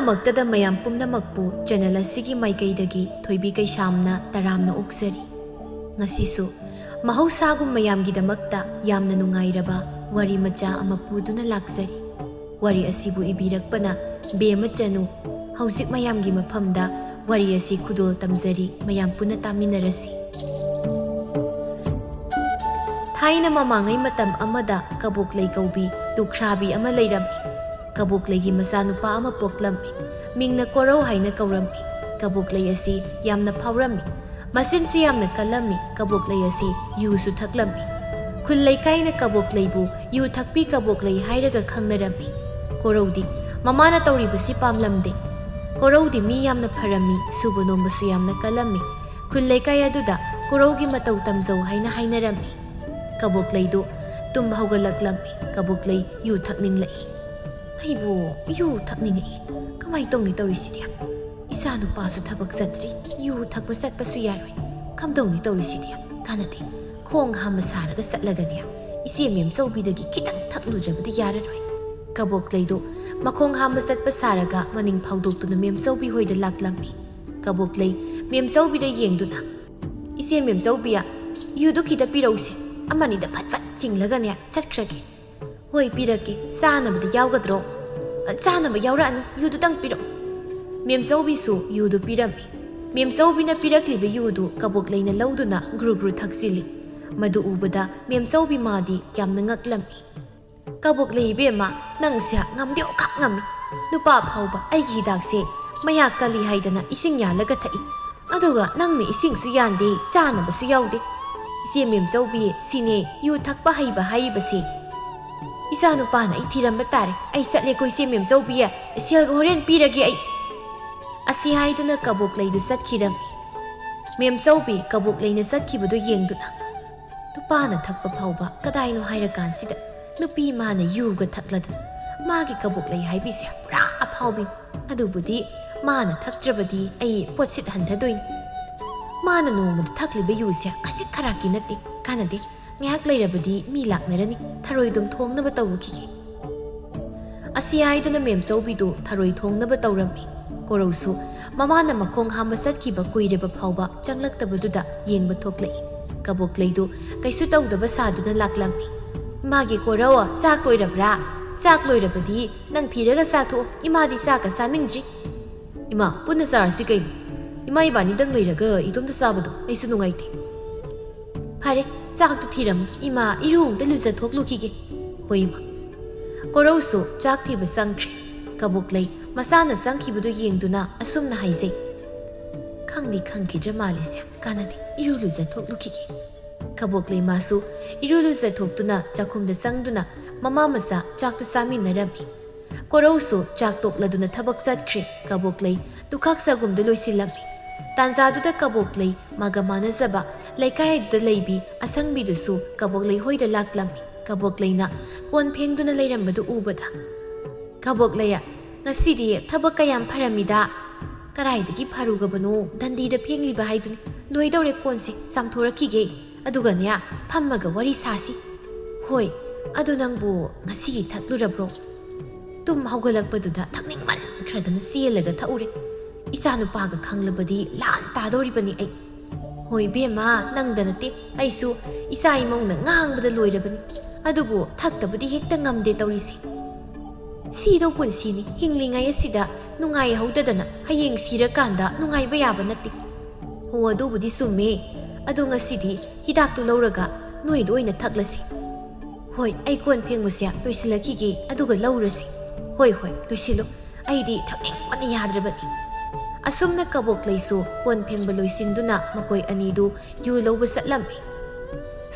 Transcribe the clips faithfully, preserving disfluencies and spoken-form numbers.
ꯑꯍꯥꯟꯕꯃꯛꯇꯗ ꯃꯌꯥꯝ ꯄꯨꯝꯅꯃꯛꯄꯨ ꯆꯦꯅꯦꯜ ꯑꯁꯤꯒꯤ ꯃꯥꯏꯀꯩꯗꯒꯤ ꯊꯣꯏꯕꯤ ꯀꯩꯁꯥꯝꯅ ꯇꯔꯥꯝꯅ ꯑꯣꯛꯆꯔꯤ꯫ ꯉꯁꯤꯁꯨ ꯃꯍꯧꯁꯥꯒꯨꯝ ꯃꯌꯥꯝꯒꯤꯗꯃꯛꯇ ꯌꯥꯝꯅ ꯅꯨꯡꯉꯥꯏꯔꯕ ꯋꯥꯔꯤ ꯃꯆꯥ ꯑꯃ ꯄꯨꯗꯨꯅ ꯂꯥꯛꯆꯔꯤ꯫ ꯋꯥꯔꯤ ꯑꯁꯤꯕꯨ ꯏꯕꯤꯔꯛꯄꯅ ꯕꯦꯝꯃ ꯆꯅꯨ꯫ ꯍꯧꯖꯤꯛ ꯃꯌꯥꯝꯒꯤ ꯃꯐꯝꯗ ꯋꯥꯔꯤ ꯑꯁꯤ ꯈꯨꯗꯣꯜ ꯇꯝꯖꯔꯤ, ꯃꯌꯥꯝ ꯄꯨꯟꯅ ꯇꯥꯃꯤꯟꯅꯔꯁꯤ꯫ ꯊꯥꯏꯅ ꯃꯃꯥꯡꯉꯩ ꯃꯇꯝ ꯑꯃꯗ ꯀꯕꯣꯛꯂꯩ ꯀꯧꯕꯤ ꯇꯨꯈ꯭ꯔꯥꯕꯤ ꯑꯃ ꯂꯩꯔꯝꯃꯤ꯫ ꯀꯕꯣꯛꯂꯩꯒꯤ ꯃꯆꯥꯅꯨꯄꯥ ꯑꯃ ꯄꯣꯛꯂꯝꯃꯤ꯫ ꯃꯤꯡꯅ ꯀꯣꯔꯧ ꯍꯥꯏꯅ ꯀꯧꯔꯝꯃꯤ꯫ ꯀꯕꯣꯛꯂꯩ ꯑꯁꯤ ꯌꯥꯝꯅ ꯐꯥꯎꯔꯝꯃꯤ꯫ ꯃꯆꯤꯟꯁꯨ ꯌꯥꯝꯅ ꯀꯜꯂꯝꯃꯤ꯫ ꯀꯕꯣꯛꯂꯩ ꯑꯁꯤ ꯌꯨꯁꯨ ꯊꯛꯂꯝꯃꯤ꯫ ꯈꯨꯜ ꯂꯩꯀꯥꯏꯅ ꯀꯕꯣꯛꯂꯩꯕꯨ ꯌꯨ ꯊꯛꯄꯤ ꯀꯕꯣꯛꯂꯩ ꯍꯥꯏꯔꯒ ꯈꯪꯅꯔꯝꯃꯤ꯫ ꯀꯣꯔꯧꯗꯤ ꯃꯃꯥꯅ ꯇꯧꯔꯤꯕꯁꯤ ꯄꯥꯝꯂꯝꯗꯦ꯫ ꯀꯣꯔꯧꯗꯤ ꯃꯤ ꯌꯥꯝꯅ ꯐꯔꯝꯃꯤ, ꯁꯨꯕ ꯅꯣꯝꯕꯁꯨ ꯌꯥꯝꯅ ꯀꯜꯂꯝꯃꯤ꯫ ꯈꯨꯜ ꯂꯩꯀꯥꯏ ꯑꯗꯨꯗ ꯀꯣꯔꯧꯒꯤ ꯃꯇꯧ ꯇꯝꯖꯧ ꯍꯥꯏꯅ ꯍꯥꯏꯅꯔꯝꯃꯤ꯫ ꯀꯕꯣꯛꯂꯩꯗꯨ ꯇꯨꯝ ꯍꯧꯒꯠꯂꯛꯂꯝꯃꯤ꯫ ꯀꯕꯣꯛꯂꯩ ꯌꯨ ꯊꯛꯅꯤꯡꯂꯛꯏ꯫ "ꯑꯩꯕꯨ ꯌꯨ ꯊꯛꯅꯤꯡꯉꯛꯏ꯫ ꯀꯃꯥꯏ ꯇꯧꯅꯤ ꯇꯧꯔꯤꯁꯤꯗꯤ? ꯏꯆꯥ ꯅꯨꯄꯥꯁꯨ ꯊꯕꯛ ꯆꯠꯇ꯭ꯔꯤ, ꯌꯨ ꯊꯛꯄ ꯆꯠꯄꯁꯨ ꯌꯥꯔꯣꯏ꯫ ꯀꯝꯗꯧꯅꯤ ꯇꯧꯔꯤꯁꯤꯗꯤ? ꯀꯥꯟꯅꯗꯦ꯫ ꯈꯣꯡ ꯍꯥꯝꯕ ꯁꯥꯔꯒ ꯆꯠꯂꯒꯅꯦ, ꯏꯆꯦ ꯃꯦꯝꯆꯧꯕꯤꯗꯒꯤ ꯈꯤꯇꯪ ꯊꯛꯂꯨꯗ꯭ꯔꯕꯗꯤ ꯌꯥꯔꯔꯣꯏ"꯫ ꯀꯕꯣꯛꯂꯩꯗꯨ ꯃꯈꯣꯡ ꯍꯥꯝꯕ ꯆꯠꯄ ꯁꯥꯔꯒ ꯃꯅꯤꯡ ꯐꯥꯎꯗꯣꯛꯇꯨꯅ ꯃꯦꯝꯆꯧꯕꯤ ꯍꯣꯏꯗ ꯂꯥꯛꯂꯝꯃꯤ꯫ ꯀꯕꯣꯛꯂꯩ ꯃꯦꯝꯆꯧꯕꯤꯗ ꯌꯦꯡꯗꯨꯅ, "ꯏꯆꯦ ꯃꯦꯝꯆꯧꯕꯤ, ꯌꯨꯗꯨ ꯈꯤꯇ ꯄꯤꯔꯧꯁꯦ꯫ ꯑꯃꯅꯤꯗ ꯐꯠ ꯐꯠ ꯆꯤꯡꯂꯒꯅꯦ ꯆꯠꯈ꯭ꯔꯒꯦ"꯫ "ꯍꯣꯏ, ꯄꯤꯔꯛꯀꯦ꯫ ꯆꯥꯅꯕꯗꯤ ꯌꯥꯎꯒꯗ꯭ꯔꯣ?" "ꯆꯥꯅꯕ ꯌꯥꯎꯔꯛꯑꯅꯨ, ꯌꯨꯗꯨꯇꯪ ꯄꯤꯔꯛꯎ"꯫ ꯃꯦꯝꯆꯧꯕꯤꯁꯨ ꯌꯨꯗꯨ ꯄꯤꯔꯝꯃꯤ꯫ ꯃꯦꯝꯆꯧꯕꯤꯅ ꯄꯤꯔꯛꯂꯤꯕ ꯌꯨꯗꯨ ꯀꯕꯣꯛꯂꯩꯅ ꯂꯧꯗꯨꯅ ꯒ꯭ꯔꯨ ꯒ꯭ꯔꯨ ꯊꯛꯆꯤꯜꯂꯤ꯫ ꯃꯗꯨ ꯎꯕꯗ ꯃꯦꯝꯆꯧꯕꯤ ꯃꯥꯗꯤ ꯌꯥꯝꯅ ꯉꯛꯂꯝꯃꯤ꯫ "ꯀꯕꯣꯛꯂꯩ ꯏꯕꯦꯝꯃ, ꯅꯪꯁꯦ ꯉꯝꯗꯦ, ꯑꯣꯈꯥꯛ ꯉꯝꯃꯤ꯫ ꯅꯨꯄꯥ ꯐꯥꯎꯕ ꯑꯩꯒꯤ ꯍꯤꯗꯥꯛꯁꯦ ꯃꯌꯥꯛ ꯀꯜꯂꯤ ꯍꯥꯏꯗꯅ ꯏꯁꯤꯡ ꯌꯥꯜꯂꯒ ꯊꯛꯏ꯫ ꯑꯗꯨꯒ ꯅꯪꯅ ꯏꯁꯤꯡꯁꯨ ꯌꯥꯟꯗꯦ, ꯆꯥꯅꯕꯁꯨ ꯌꯥꯎꯗꯦ꯫ ꯏꯆꯦ ꯃꯦꯝꯆꯧꯕꯤ, ꯁꯤꯅꯦ ꯌꯨ ꯊꯛꯄ ꯍꯩꯕ ꯍꯥꯏꯔꯤꯕꯁꯦ꯫ ꯏꯆꯥ ꯅꯨꯄꯥꯅ ꯑꯩ ꯊꯤꯔꯝꯕ ꯇꯥꯔꯦ꯫ ꯑꯩ ꯆꯠꯂꯦꯀꯣ ꯏꯆꯦ ꯃꯦꯝꯆꯧꯕꯤ, ꯁꯦꯜꯒ ꯍꯣꯔꯦꯟ ꯄꯤꯔꯒꯦ ꯑꯩ"꯫ ꯑꯁꯤ ꯍꯥꯏꯗꯨꯅ ꯀꯕꯣꯛꯂꯩꯗꯨ ꯆꯠꯈꯤꯔꯝꯃꯤ꯫ ꯃꯦꯝꯆꯧꯕꯤ ꯀꯕꯣꯛꯂꯩꯅ ꯆꯠꯈꯤꯕꯗꯨ ꯌꯦꯡꯗꯨꯅ, "ꯅꯨꯄꯥꯅ ꯊꯛꯄ ꯐꯥꯎꯕ ꯀꯗꯥꯏꯅꯣ ꯍꯥꯏꯔꯀꯥꯟꯁꯤꯗ ꯅꯨꯄꯤ ꯃꯥꯅ ꯌꯨꯒ ꯊꯛꯂꯗꯅ꯫ ꯃꯥꯒꯤ ꯀꯕꯣꯛꯂꯩ ꯍꯥꯏꯕꯤꯁꯦ ꯄꯨꯔꯥ ꯑꯐꯥꯎꯕꯤꯅꯤ꯫ ꯑꯗꯨꯕꯨꯗꯤ ꯃꯥꯅ ꯊꯛꯇ꯭ꯔꯕꯗꯤ ꯑꯩ ꯄꯣꯠꯁꯤꯠ ꯍꯟꯊꯗꯣꯏꯅꯤ꯫ ꯃꯥꯅ ꯅꯣꯡꯃꯗ ꯊꯛꯂꯤꯕ ꯌꯨꯁꯦ ꯈꯖꯤꯛ ꯈꯔꯥꯛꯀꯤ ꯅꯠꯇꯦ, ꯀꯥꯟꯅꯗꯦ꯫ ꯉꯥꯏꯍꯥꯛ ꯂꯩꯔꯕꯗꯤ ꯃꯤ ꯂꯥꯛꯅꯔꯅꯤ꯫ ꯊꯔꯣꯏꯗꯨꯝ ꯊꯣꯡꯅꯕ ꯇꯧꯔꯨꯈꯤꯒꯦ"꯫ ꯑꯁꯤ ꯍꯥꯏꯗꯨꯅ ꯃꯦꯝꯆꯧꯕꯤꯗꯨ ꯊꯔꯣꯏ ꯊꯣꯡꯅꯕ ꯇꯧꯔꯝꯃꯤ꯫ ꯀꯣꯔꯧꯁꯨ ꯃꯃꯥꯅ ꯃꯈꯣꯡ ꯍꯥꯝꯕ ꯆꯠꯈꯤꯕ ꯀꯨꯏꯔꯕ ꯐꯥꯎꯕ ꯆꯪꯂꯛꯇꯕꯗꯨꯗ ꯌꯦꯡꯕ ꯊꯣꯛꯂꯛꯏ꯫ ꯀꯕꯣꯛꯂꯩꯗꯨ ꯀꯩꯁꯨ ꯇꯧꯗꯕ ꯁꯥꯗꯨꯅ ꯂꯥꯛꯂꯝꯃꯤ꯫ "ꯏꯃꯥꯒꯤ ꯀꯣꯔꯧ, ꯆꯥꯛ ꯂꯣꯏꯔꯕ꯭ꯔꯥ? ꯆꯥꯛ ꯂꯣꯏꯔꯕꯗꯤ ꯅꯪ ꯊꯤꯔꯒ ꯆꯥꯊꯣꯛꯑꯣ, ꯏꯃꯥꯗꯤ ꯆꯥꯛꯀ ꯆꯥꯅꯤꯡꯗ꯭ꯔꯤ꯫" "ꯏꯃꯥ, ꯄꯨꯟꯅ ꯆꯥꯔꯁꯤ ꯀꯩꯅꯣ꯫ ꯏꯃꯥ ꯏꯕꯥꯅꯤꯗꯪ ꯂꯩꯔꯒ ꯏꯇꯣꯝꯇ ꯆꯥꯕꯗꯣ ꯑꯩꯁꯨ ꯅꯨꯡꯉꯥꯏꯇꯦ꯫" "ꯐꯔꯦ, ꯆꯥꯛꯇꯨ ꯊꯤꯔꯝꯃꯨ, ꯏꯃꯥ ꯏꯔꯨ ꯑꯃꯨꯛꯇ ꯂꯨꯖꯊꯣꯛꯂꯨꯈꯤꯒꯦ꯫" "ꯍꯣꯏ ꯏꯃꯥ꯫" ꯀꯣꯔꯧꯁꯨ ꯆꯥꯛ ꯊꯤꯕ ꯆꯪꯈ꯭ꯔꯦ꯫ ꯀꯕꯣꯛꯂꯩ ꯃꯆꯥꯅ ꯆꯪꯈꯤꯕꯗꯨ ꯌꯦꯡꯗꯨꯅ ꯑꯁꯨꯝꯅ ꯍꯥꯏꯖꯩ, "ꯈꯪꯗꯤ ꯈꯪꯈꯤꯗ꯭ꯔ ꯃꯥꯜꯂꯦꯁꯦ, ꯀꯥꯟꯅꯗꯦ, ꯏꯔꯨ ꯂꯨꯖꯊꯣꯛꯂꯨꯈꯤꯒꯦ꯫" ꯀꯕꯣꯛꯂꯩ ꯃꯥꯁꯨ ꯏꯔꯨ ꯂꯨꯖꯊꯣꯛꯇꯨꯅ ꯆꯥꯛꯈꯨꯝꯗ ꯆꯪꯗꯨꯅ ꯃꯃꯥ ꯃꯆꯥ ꯆꯥꯛꯇꯨ ꯆꯥꯃꯤꯟꯅꯔꯝꯃꯤ꯫ ꯀꯣꯔꯧꯁꯨ ꯆꯥꯛ ꯇꯣꯛꯂꯗꯨꯅ ꯊꯕꯛ ꯆꯠꯈ꯭ꯔꯦ꯫ ꯀꯕꯣꯛꯂꯩ ꯗꯨꯈꯥꯛ ꯆꯒꯨꯝꯗꯨ ꯂꯣꯏꯁꯤꯜꯂꯝꯃꯤ꯫ ꯇꯥꯟꯖꯥꯗꯨꯗ ꯀꯕꯣꯛꯂꯩ ꯃꯥꯒ ꯃꯥꯟꯅꯖꯕ ꯂꯩꯀꯥꯏ ꯑꯗꯨꯗ ꯂꯩꯕꯤ ꯑꯁꯪꯕꯤꯗꯨꯁꯨ ꯀꯕꯣꯛꯂꯩ ꯍꯣꯏꯗ ꯂꯥꯛꯂꯝꯃꯤ꯫ ꯀꯕꯣꯛꯂꯩꯅ ꯀꯣꯟ ꯐꯦꯡꯗꯨꯅ ꯂꯩꯔꯝꯕꯗꯨ ꯎꯕꯗ, "ꯀꯕꯣꯛꯂꯩ, ꯉꯁꯤꯗꯤ ꯊꯕꯛ ꯀꯌꯥꯝ ꯐꯔꯝꯃꯤꯗ?" "ꯀꯗꯥꯏꯗꯒꯤ ꯐꯔꯨꯒꯕꯅꯣ, ꯗꯟꯗꯤꯗ ꯐꯦꯡꯂꯤꯕ ꯍꯥꯏꯗꯨꯅꯤ꯫ ꯂꯣꯏꯗꯧꯔꯦ ꯀꯣꯟꯁꯦ, ꯆꯥꯝꯊꯣꯔꯛꯈꯤꯒꯦ꯫ ꯑꯗꯨꯒꯅꯦ, ꯐꯝꯃꯒ ꯋꯥꯔꯤ ꯁꯥꯁꯤ꯫" "ꯍꯣꯏ, ꯑꯗꯨ ꯅꯪꯕꯨ ꯉꯁꯤꯒꯤ ꯊꯛꯂꯨꯔꯕ꯭ꯔꯣ?" "ꯇꯨꯝ ꯍꯧꯒꯠꯂꯛꯄꯗꯨꯗ ꯊꯛꯅꯤꯡꯃꯟꯈ꯭ꯔꯗꯅ ꯆꯦꯜꯂꯒ ꯊꯛꯎꯔꯦ꯫ ꯏꯆꯥꯅꯨꯄꯥꯒ ꯈꯪꯂꯕꯗꯤ ꯂꯥꯟ ꯇꯥꯗꯧꯔꯤꯕꯅꯤ ꯑꯩ꯫" "ꯍꯣꯏ ꯏꯕꯦꯝꯃ, ꯅꯪꯗ ꯅꯠꯇꯦ, ꯑꯩꯁꯨ ꯏꯆꯥ ꯏꯃꯧꯅ ꯉꯥꯡꯕꯗ ꯂꯣꯏꯔꯕꯅꯤ꯫ ꯑꯗꯨꯕꯨ ꯊꯛꯇꯕꯗꯤ ꯍꯦꯛꯇ ꯉꯝꯗꯦ ꯇꯧꯔꯤꯁꯦ꯫ ꯁꯤꯗꯧ ꯄꯨꯟꯁꯤꯅꯤ, ꯍꯤꯡꯂꯤꯉꯩ ꯑꯁꯤꯗ ꯅꯨꯡꯉꯥꯏꯍꯧꯗꯗꯅ ꯍꯌꯦꯡ ꯁꯤꯔꯀꯥꯟꯗ ꯅꯨꯡꯉꯥꯏꯕ ꯌꯥꯕ ꯅꯠꯇꯦ꯫" "ꯍꯣ, ꯑꯗꯨꯕꯨꯗꯤ ꯆꯨꯝꯃꯦ꯫ ꯑꯗꯣ ꯉꯁꯤꯗꯤ ꯍꯤꯗꯥꯛꯇꯨ ꯂꯧꯔꯒ ꯅꯣꯏꯗ ꯑꯣꯏꯅ ꯊꯛꯂꯁꯤ꯫" "ꯍꯣꯏ, ꯑꯩ ꯀꯣꯟ ꯐꯦꯡꯕꯁꯦ ꯂꯣꯏꯁꯤꯜꯂꯛꯈꯤꯒꯦ, ꯑꯗꯨꯒ ꯂꯧꯔꯁꯤ꯫" "ꯍꯣꯏ, ꯍꯣꯏ, ꯂꯣꯏꯁꯤꯜꯂꯨ꯫ ꯑꯩꯗꯤ ꯊꯛꯅꯤꯡꯕꯅ ꯌꯥꯗ꯭ꯔꯕꯅꯤ꯫" ꯑꯁꯨꯝꯅ ꯀꯕꯣꯛꯂꯩꯁꯨ ꯀꯣꯟ ꯐꯦꯡꯕ ꯂꯣꯏꯁꯤꯟꯗꯨꯅ ꯃꯈꯣꯏ ꯑꯅꯤꯗꯨ ꯌꯨ ꯂꯧꯕ ꯆꯠꯂꯝꯃꯤ꯫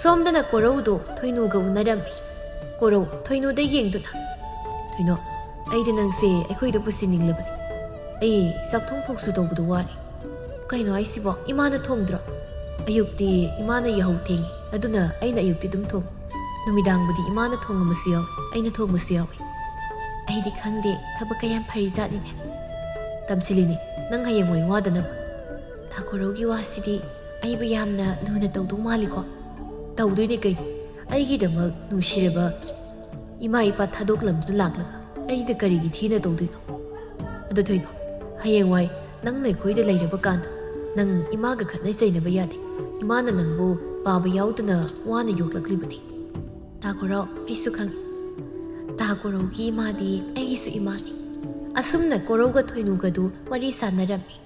ꯁꯣꯝꯗꯅ ꯀꯣꯔꯧꯗꯣ ꯊꯣꯏꯅꯨꯒ ꯎꯅꯔꯝꯃꯤ꯫ ꯀꯣꯔꯧ ꯊꯣꯏꯅꯨꯗ ꯌꯦꯡꯗꯨꯅ, "ꯊꯣꯏꯅꯨ, ꯑꯩꯗꯤ ꯅꯪꯁꯦ ꯑꯩꯈꯣꯏꯗ ꯄꯨꯁꯤꯟꯅꯤꯡꯂꯕꯅꯤ꯫ ꯑꯩ ꯆꯥꯛꯊꯣꯡ ꯐꯥꯎꯁꯨ ꯇꯧꯕꯗ ꯋꯥꯔꯦ꯫" "ꯀꯩꯅꯣ ꯍꯥꯏꯁꯤꯕꯣ? ꯏꯃꯥꯅ ꯊꯣꯡꯗ꯭ꯔꯣ?" "ꯑꯌꯨꯛꯇꯤ ꯏꯃꯥꯅ ꯌꯥꯍꯧ ꯊꯦꯡꯉꯤ, ꯑꯗꯨꯅ ꯑꯩꯅ ꯑꯌꯨꯛꯇꯤ ꯑꯗꯨꯝ ꯊꯣꯡꯉꯤ꯫ ꯅꯨꯃꯤꯗꯥꯡꯕꯨꯗꯤ ꯏꯃꯥꯅ ꯊꯣꯡꯉꯝꯕꯁꯨ ꯌꯥꯎꯏ, ꯑꯩꯅ ꯊꯣꯡꯕꯁꯨ ꯌꯥꯎꯏ꯫" "ꯑꯩꯗꯤ ꯈꯪꯗꯦ, ꯊꯕꯛ ꯀꯌꯥꯝ ꯐꯔꯤꯖꯥꯠꯅꯤꯅꯦ꯫" "ꯇꯝꯁꯤꯜꯂꯤꯅꯦ, ꯅꯪ ꯍꯌꯦꯡꯋꯥꯏ ꯋꯥꯗꯅꯕ꯫" "ꯊꯥꯀꯣꯔꯧꯒꯤ ꯋꯥꯁꯤꯗꯤ ꯑꯩꯕꯨ ꯌꯥꯝꯅ ꯂꯨꯅ ꯇꯧꯗꯧ ꯃꯥꯜꯂꯤꯀꯣ?" "ꯇꯧꯗꯣꯏꯅꯦ ꯀꯩꯅꯣ, ꯑꯩꯒꯤꯗꯃꯛ ꯅꯨꯡꯁꯤꯔꯕ ꯏꯃꯥ ꯏꯄꯥ ꯊꯥꯗꯣꯛꯂꯝꯗꯨꯅ ꯂꯥꯛꯂꯒ ꯑꯩꯗ ꯀꯔꯤꯒꯤ ꯊꯤꯅ ꯇꯧꯗꯣꯏꯅꯣ? ꯑꯗꯣ ꯊꯣꯏꯅꯣ, ꯍꯌꯦꯡꯋꯥꯏ ꯅꯪꯅ ꯑꯩꯈꯣꯏꯗ ꯂꯩꯔꯕ ꯀꯥꯟꯗ ꯅꯪ ꯏꯃꯥꯒ ꯈꯠꯅ ꯆꯩꯅꯕ ꯌꯥꯗꯦ꯫ ꯏꯃꯥꯅ ꯅꯪꯕꯨ ꯄꯥꯕ ꯌꯥꯎꯗꯅ ꯋꯥꯅ ꯌꯣꯛꯂꯛꯂꯤꯕꯅꯤ꯫ ꯇꯥ ꯀꯣꯔꯧ, ꯑꯩꯁꯨ ꯈꯪꯏ꯫ ꯇꯥ ꯀꯣꯔꯧꯒꯤ ꯏꯃꯥꯗꯤ ꯑꯩꯒꯤꯁꯨ ꯏꯃꯥꯅꯤ꯫ ꯑꯁꯨꯝꯅ ꯀꯣꯔꯧꯒ ꯊꯣꯏꯅꯨꯒꯗꯨ ꯋꯥꯔꯤ ꯁꯥꯟꯅꯔꯝꯃꯤ꯫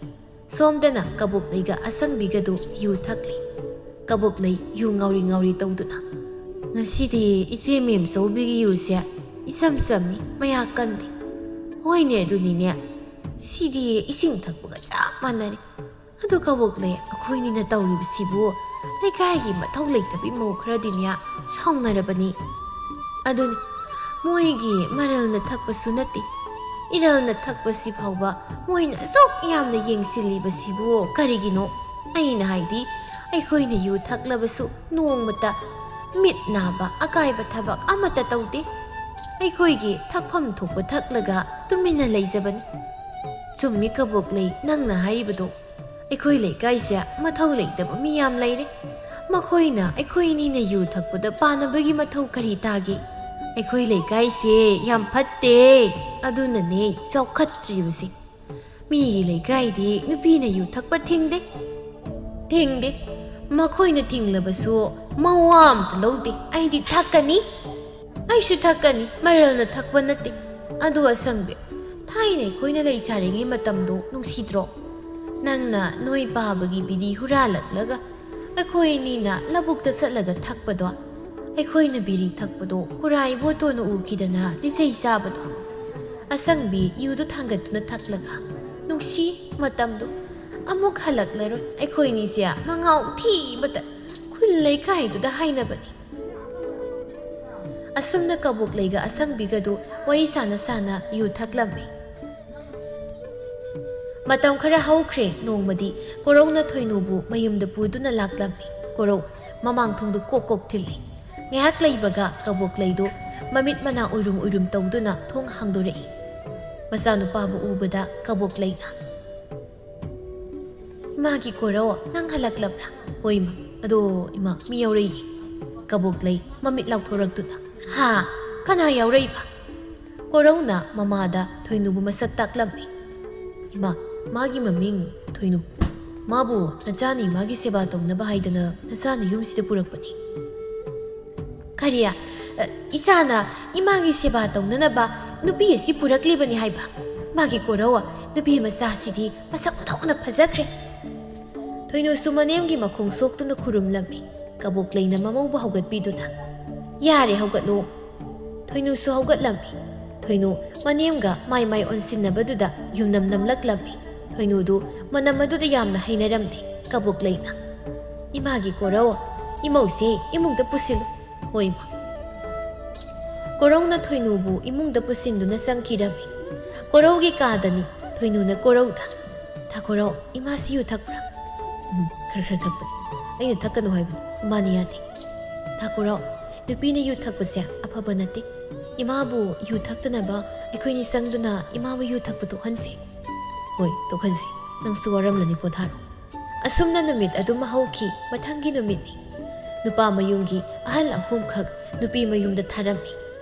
ꯁꯣꯝꯗꯅ ꯀꯕꯣꯛꯂꯩꯒ ꯑꯁꯪꯕꯤꯒꯗꯨ ꯌꯨ ꯊꯛꯂꯤ꯫ ꯀꯕꯣꯛꯂꯩ ꯌꯨ ꯉꯥꯎꯔꯤ ꯉꯥꯎꯔꯤ ꯇꯧꯗꯨꯅ, "ꯉꯁꯤꯗꯤ ꯏꯆꯦ ꯃꯦꯝꯆꯧꯕꯤꯒꯤ ꯌꯨꯁꯦ ꯏꯆꯝ ꯆꯝꯃꯤ, ꯃꯌꯥꯛ ꯀꯟꯗꯦ꯫ ꯍꯣꯏꯅꯦ, ꯑꯗꯨꯅꯤꯅꯦ, ꯁꯤꯗꯤ ꯏꯁꯤꯡ ꯊꯛꯄꯒ ꯆꯞ ꯃꯥꯟꯅꯔꯦ꯫ ꯑꯗꯨ ꯀꯕꯣꯛꯂꯩ, ꯑꯩꯈꯣꯏꯅꯤꯅ ꯇꯧꯔꯤꯕꯁꯤꯕꯨ ꯂꯩꯀꯥꯏꯒꯤ ꯃꯊꯧ ꯂꯩꯇꯕꯤ ꯃꯧ ꯈꯔꯗꯤꯅꯦ ꯁꯥꯎꯅꯔꯕꯅꯤ꯫ ꯑꯗꯨꯅꯤ, ꯃꯣꯏꯒꯤ ꯃꯔꯜꯅ ꯊꯛꯄꯁꯨ ꯅꯠꯇꯦ, ꯏꯔꯜꯅ ꯊꯛꯄꯁꯤ ꯐꯥꯎꯕ ꯃꯣꯏꯅ ꯑꯁꯨꯛ ꯌꯥꯝꯅ ꯌꯦꯡꯁꯤꯜꯂꯤꯕꯁꯤꯕꯨ ꯀꯔꯤꯒꯤꯅꯣ? ꯑꯩꯅ ꯍꯥꯏꯗꯤ, ꯑꯩꯈꯣꯏꯅ ꯌꯨ ꯊꯛꯂꯕꯁꯨ ꯅꯣꯡꯃꯇ ꯃꯤꯠ ꯅꯥꯕ ꯑꯀꯥꯏꯕ ꯊꯕꯛ ꯑꯃꯠꯇ ꯇꯧꯗꯦ꯫ ꯑꯩꯈꯣꯏꯒꯤ ꯊꯛꯐꯝ ꯊꯣꯛꯄ ꯊꯛꯂꯒ ꯇꯨꯃꯤꯟꯅ ꯂꯩꯖꯕꯅꯤ꯫" "ꯆꯨꯝꯃꯤ ꯀꯕꯣꯛꯂꯩ, ꯅꯪꯅ ꯍꯥꯏꯔꯤꯕꯗꯣ꯫ ꯑꯩꯈꯣꯏ ꯂꯩꯀꯥꯏꯁꯦ ꯃꯊꯧ ꯂꯩꯇꯕ ꯃꯤ ꯌꯥꯝ ꯂꯩꯔꯦ꯫ ꯃꯈꯣꯏꯅ ꯑꯩꯈꯣꯏ ꯑꯅꯤꯅ ꯌꯨ ꯊꯛꯄꯗ ꯄꯥꯟꯅꯕꯒꯤ ꯃꯊꯧ ꯀꯔꯤ ꯇꯥꯒꯦ? ꯑꯩꯈꯣꯏ ꯂꯩꯀꯥꯏꯁꯦ ꯌꯥꯝ ꯐꯠꯇꯦ, ꯑꯗꯨꯅꯅꯦ ꯆꯥꯎꯈꯠꯇ꯭ꯔꯤꯕꯁꯦ꯫ ꯃꯤꯒꯤ ꯂꯩꯀꯥꯏꯗꯤ ꯅꯨꯄꯤꯅ ꯌꯨ ꯊꯛꯄ ꯊꯤꯡꯗꯦ꯫" "ꯊꯤꯡꯗꯦ꯫ ꯃꯈꯣꯏꯅ ꯊꯤꯡꯂꯕꯁꯨ ꯃꯋꯥ ꯑꯝꯇ ꯂꯧꯗꯦ꯫ ꯑꯩꯗꯤ ꯊꯛꯀꯅꯤ꯫ ꯑꯩꯁꯨ ꯊꯛꯀꯅꯤ꯫ ꯃꯔꯜꯅ ꯊꯛꯄ ꯅꯠꯇꯦ꯫" "ꯑꯗꯨ ꯑꯁꯪꯕꯤ, ꯊꯥꯏꯅ ꯑꯩꯈꯣꯏꯅ ꯂꯩꯁꯥꯔꯤꯉꯩ ꯃꯇꯝꯗꯣ ꯅꯨꯡꯁꯤꯗ꯭ꯔꯣ? ꯅꯪꯅ ꯅꯣꯏ ꯄꯥꯕꯒꯤ ꯕꯤꯔꯤ ꯍꯨꯔꯥꯜꯂꯛꯂꯒ ꯑꯩꯈꯣꯏ ꯑꯅꯤꯅ ꯂꯧꯕꯨꯛꯇ ꯆꯠꯂꯒ ꯊꯛꯄꯗꯣ꯫ ꯑꯩꯈꯣꯏꯅ ꯕꯤꯔꯤ ꯊꯛꯄꯗꯣ ꯈꯨꯔꯥꯏ ꯏꯕꯣꯇꯣꯟꯅ ꯎꯈꯤꯗꯅ ꯂꯤꯆꯩ ꯆꯥꯕꯗꯣ꯫" ꯑꯁꯪꯕꯤ ꯌꯨꯗꯨ ꯊꯥꯡꯒꯠꯇꯨꯅ ꯊꯛꯂꯒ, "ꯅꯨꯡꯁꯤ ꯃꯇꯝꯗꯣ꯫ ꯑꯃꯨꯛ ꯍꯜꯂꯛꯂꯔꯣꯏ꯫ ꯑꯩꯈꯣꯏꯅꯤꯁꯦ ꯃꯉꯥꯎ ꯊꯤꯕꯇ ꯈꯨꯜ ꯂꯩꯀꯥꯏꯗꯨꯗ ꯍꯥꯏꯅꯕꯅꯤ꯫" ꯑꯁꯨꯝꯅ ꯀꯕꯣꯛꯂꯩꯒ ꯑꯁꯪꯕꯤꯒꯗꯨ ꯋꯥꯔꯤ ꯁꯥꯟꯅ ꯁꯥꯟꯅ ꯌꯨ ꯊꯛꯂꯝꯃꯤ꯫ ꯃꯇꯝ ꯈꯔ ꯍꯧꯈ꯭ꯔꯦ꯫ ꯅꯣꯡꯃꯗꯤ ꯀꯣꯔꯧꯅ ꯊꯣꯏꯅꯨꯕꯨ ꯃꯌꯨꯝꯗ ꯄꯨꯗꯨꯅ ꯂꯥꯛꯂꯝꯃꯤ꯫ ꯀꯣꯔꯧ ꯃꯃꯥꯡ ꯊꯣꯡꯗꯨ ꯀꯣꯛ ꯀꯣꯛ ꯊꯤꯜꯂꯤ꯫ ꯉꯥꯏꯍꯥꯛ ꯂꯩꯕꯒ ꯀꯕꯣꯛꯂꯩꯗꯨ ꯃꯃꯤꯠ ꯃꯅꯥ ꯎꯏꯔꯨꯝ ꯎꯏꯔꯨꯝ ꯇꯧꯗꯨꯅ ꯊꯣꯡ ꯍꯥꯡꯗꯣꯔꯛꯏ꯫ ꯃꯆꯥꯅꯨꯄꯥꯕꯨ ꯎꯕꯗ ꯀꯕꯣꯛꯂꯩꯅ, "ꯏꯃꯥꯒꯤ ꯀꯣꯔꯧ, ꯅꯪ ꯍꯜꯂꯛꯂꯕ꯭ꯔꯥ?" "ꯍꯣꯏ, ꯏꯃꯥ꯫ ꯑꯗꯣ, ꯏꯃꯥ, ꯃꯤ ꯌꯥꯎꯔꯛꯏ꯫" ꯀꯕꯣꯛꯂꯩ ꯃꯃꯤꯠ ꯂꯥꯎꯊꯣꯔꯛꯇꯨꯅ, "ꯍꯥ? ꯀꯅꯥ ꯌꯥꯎꯔꯛꯏꯕ?" ꯀꯣꯔꯧꯅ ꯃꯃꯥꯗ ꯊꯣꯏꯅꯨꯕꯨ ꯃꯁꯛ ꯇꯥꯛꯂꯝꯃꯤ꯫ "ꯏꯃꯥ, ꯃꯥꯒꯤ ꯃꯃꯤꯡ ꯊꯣꯏꯅꯨ꯫ ꯃꯥꯕꯨ ꯅꯆꯥꯅ ꯏꯃꯥꯒꯤ ꯁꯦꯕꯥ ꯇꯧꯅꯕ ꯍꯥꯏꯗꯅ ꯅꯆꯥꯅ ꯌꯨꯝꯁꯤꯗ ꯄꯨꯔꯛꯄꯅꯤ꯫" "ꯀꯔꯤ? ꯑ, ꯏꯆꯥꯅ ꯏꯃꯥꯒꯤ ꯁꯦꯕꯥ ꯇꯧꯅꯅꯕ ꯅꯨꯄꯤ ꯑꯁꯤ ꯄꯨꯔꯛꯂꯤꯕꯅꯤ ꯍꯥꯏꯕ? ꯃꯥꯒꯤ ꯀꯣꯔꯧ, ꯅꯨꯄꯤ ꯃꯆꯥꯁꯤꯗꯤ ꯃꯁꯛ ꯑꯣꯟꯊꯣꯛꯅ ꯐꯖꯈ꯭ꯔꯦ꯫" ꯊꯣꯏꯅꯨꯁꯨ ꯃꯅꯦꯝꯒꯤ ꯃꯈꯣꯡ ꯁꯣꯛꯇꯨꯅ ꯈꯨꯔꯨꯝꯂꯝꯃꯤ꯫ ꯀꯕꯣꯛꯂꯩꯅ ꯃꯃꯧꯕꯨ ꯍꯧꯒꯠꯄꯤꯗꯨꯅ, "ꯌꯥꯔꯦ, ꯍꯧꯒꯠꯂꯨ꯫" ꯊꯣꯏꯅꯨꯁꯨ ꯍꯧꯒꯠꯂꯝꯃꯤ꯫ ꯊꯣꯏꯅꯨ ꯃꯅꯦꯝꯒ ꯃꯥꯏ ꯃꯥꯏ ꯑꯣꯟꯁꯤꯟꯅꯕꯗꯨꯗ ꯌꯨꯝꯅꯝ ꯅꯝꯂꯛꯂꯝꯃꯤ꯫ ꯊꯣꯏꯅꯨꯗꯨ ꯃꯅꯝ ꯑꯗꯨꯗ ꯌꯥꯝꯅ ꯍꯩꯅꯔꯝꯗꯦ꯫ ꯀꯕꯣꯛꯂꯩꯅ, "ꯏꯃꯥꯒꯤ ꯀꯣꯔꯧ, ꯏꯃꯧꯁꯦ ꯏꯃꯨꯡꯗ ꯄꯨꯁꯤꯜꯂꯨ꯫" "ꯍꯣꯏ, ꯏꯃꯥ꯫" ꯀꯣꯔꯧꯅ ꯊꯣꯏꯅꯨꯕꯨ ꯏꯃꯨꯡꯗ ꯄꯨꯁꯤꯟꯗꯨꯅ ꯆꯪꯈꯤꯔꯝꯃꯤ꯫ ꯀꯣꯔꯧꯒꯤ ꯀꯥꯗꯅꯤ꯫ ꯊꯣꯏꯅꯨꯅ ꯀꯣꯔꯧꯗ, "ꯊꯥ ꯀꯣꯔꯧ, ꯏꯃꯥꯁꯤ ꯌꯨ ꯊꯛꯄ꯭ꯔꯥ?" "ꯎꯝ, ꯈꯔ ꯈꯔ ꯊꯛꯄꯅꯤ꯫ ꯑꯩꯅ ꯊꯛꯀꯅꯨ ꯍꯥꯏꯕꯅꯤ, ꯏꯃꯥꯅ ꯌꯥꯗꯦ꯫" "ꯊꯥ ꯀꯣꯔꯧ, ꯅꯨꯄꯤꯅ ꯌꯨ ꯊꯛꯄꯁꯦ ꯑꯐꯕ ꯅꯠꯇꯦ꯫ ꯏꯃꯥꯕꯨ ꯌꯨ ꯊꯛꯇꯅꯕ ꯑꯩꯈꯣꯏꯅꯤ ꯆꯪꯗꯨꯅ ꯏꯃꯥꯕꯨ ꯌꯨ ꯊꯛꯄ ꯇꯣꯛꯍꯟꯁꯦ꯫" "ꯍꯣꯏ, ꯇꯣꯛꯍꯟꯁꯦ꯫ ꯅꯪꯁꯨ ꯋꯥꯔꯝꯂꯅꯤ, ꯄꯣꯊꯥꯔꯣ꯫" ꯑꯁꯨꯝꯅ ꯅꯨꯃꯤꯠ ꯑꯗꯨꯃ ꯍꯧꯈꯤ꯫ ꯃꯊꯪꯒꯤ ꯅꯨꯃꯤꯠꯅꯤ꯫ ꯅꯨꯄꯥ ꯃꯌꯨꯝꯒꯤ ꯑꯍꯜ ꯑꯍꯨꯝꯈꯛ ꯅꯨꯄꯤ ꯃꯌꯨꯝꯗ ꯊꯥꯔꯝꯃꯤ꯫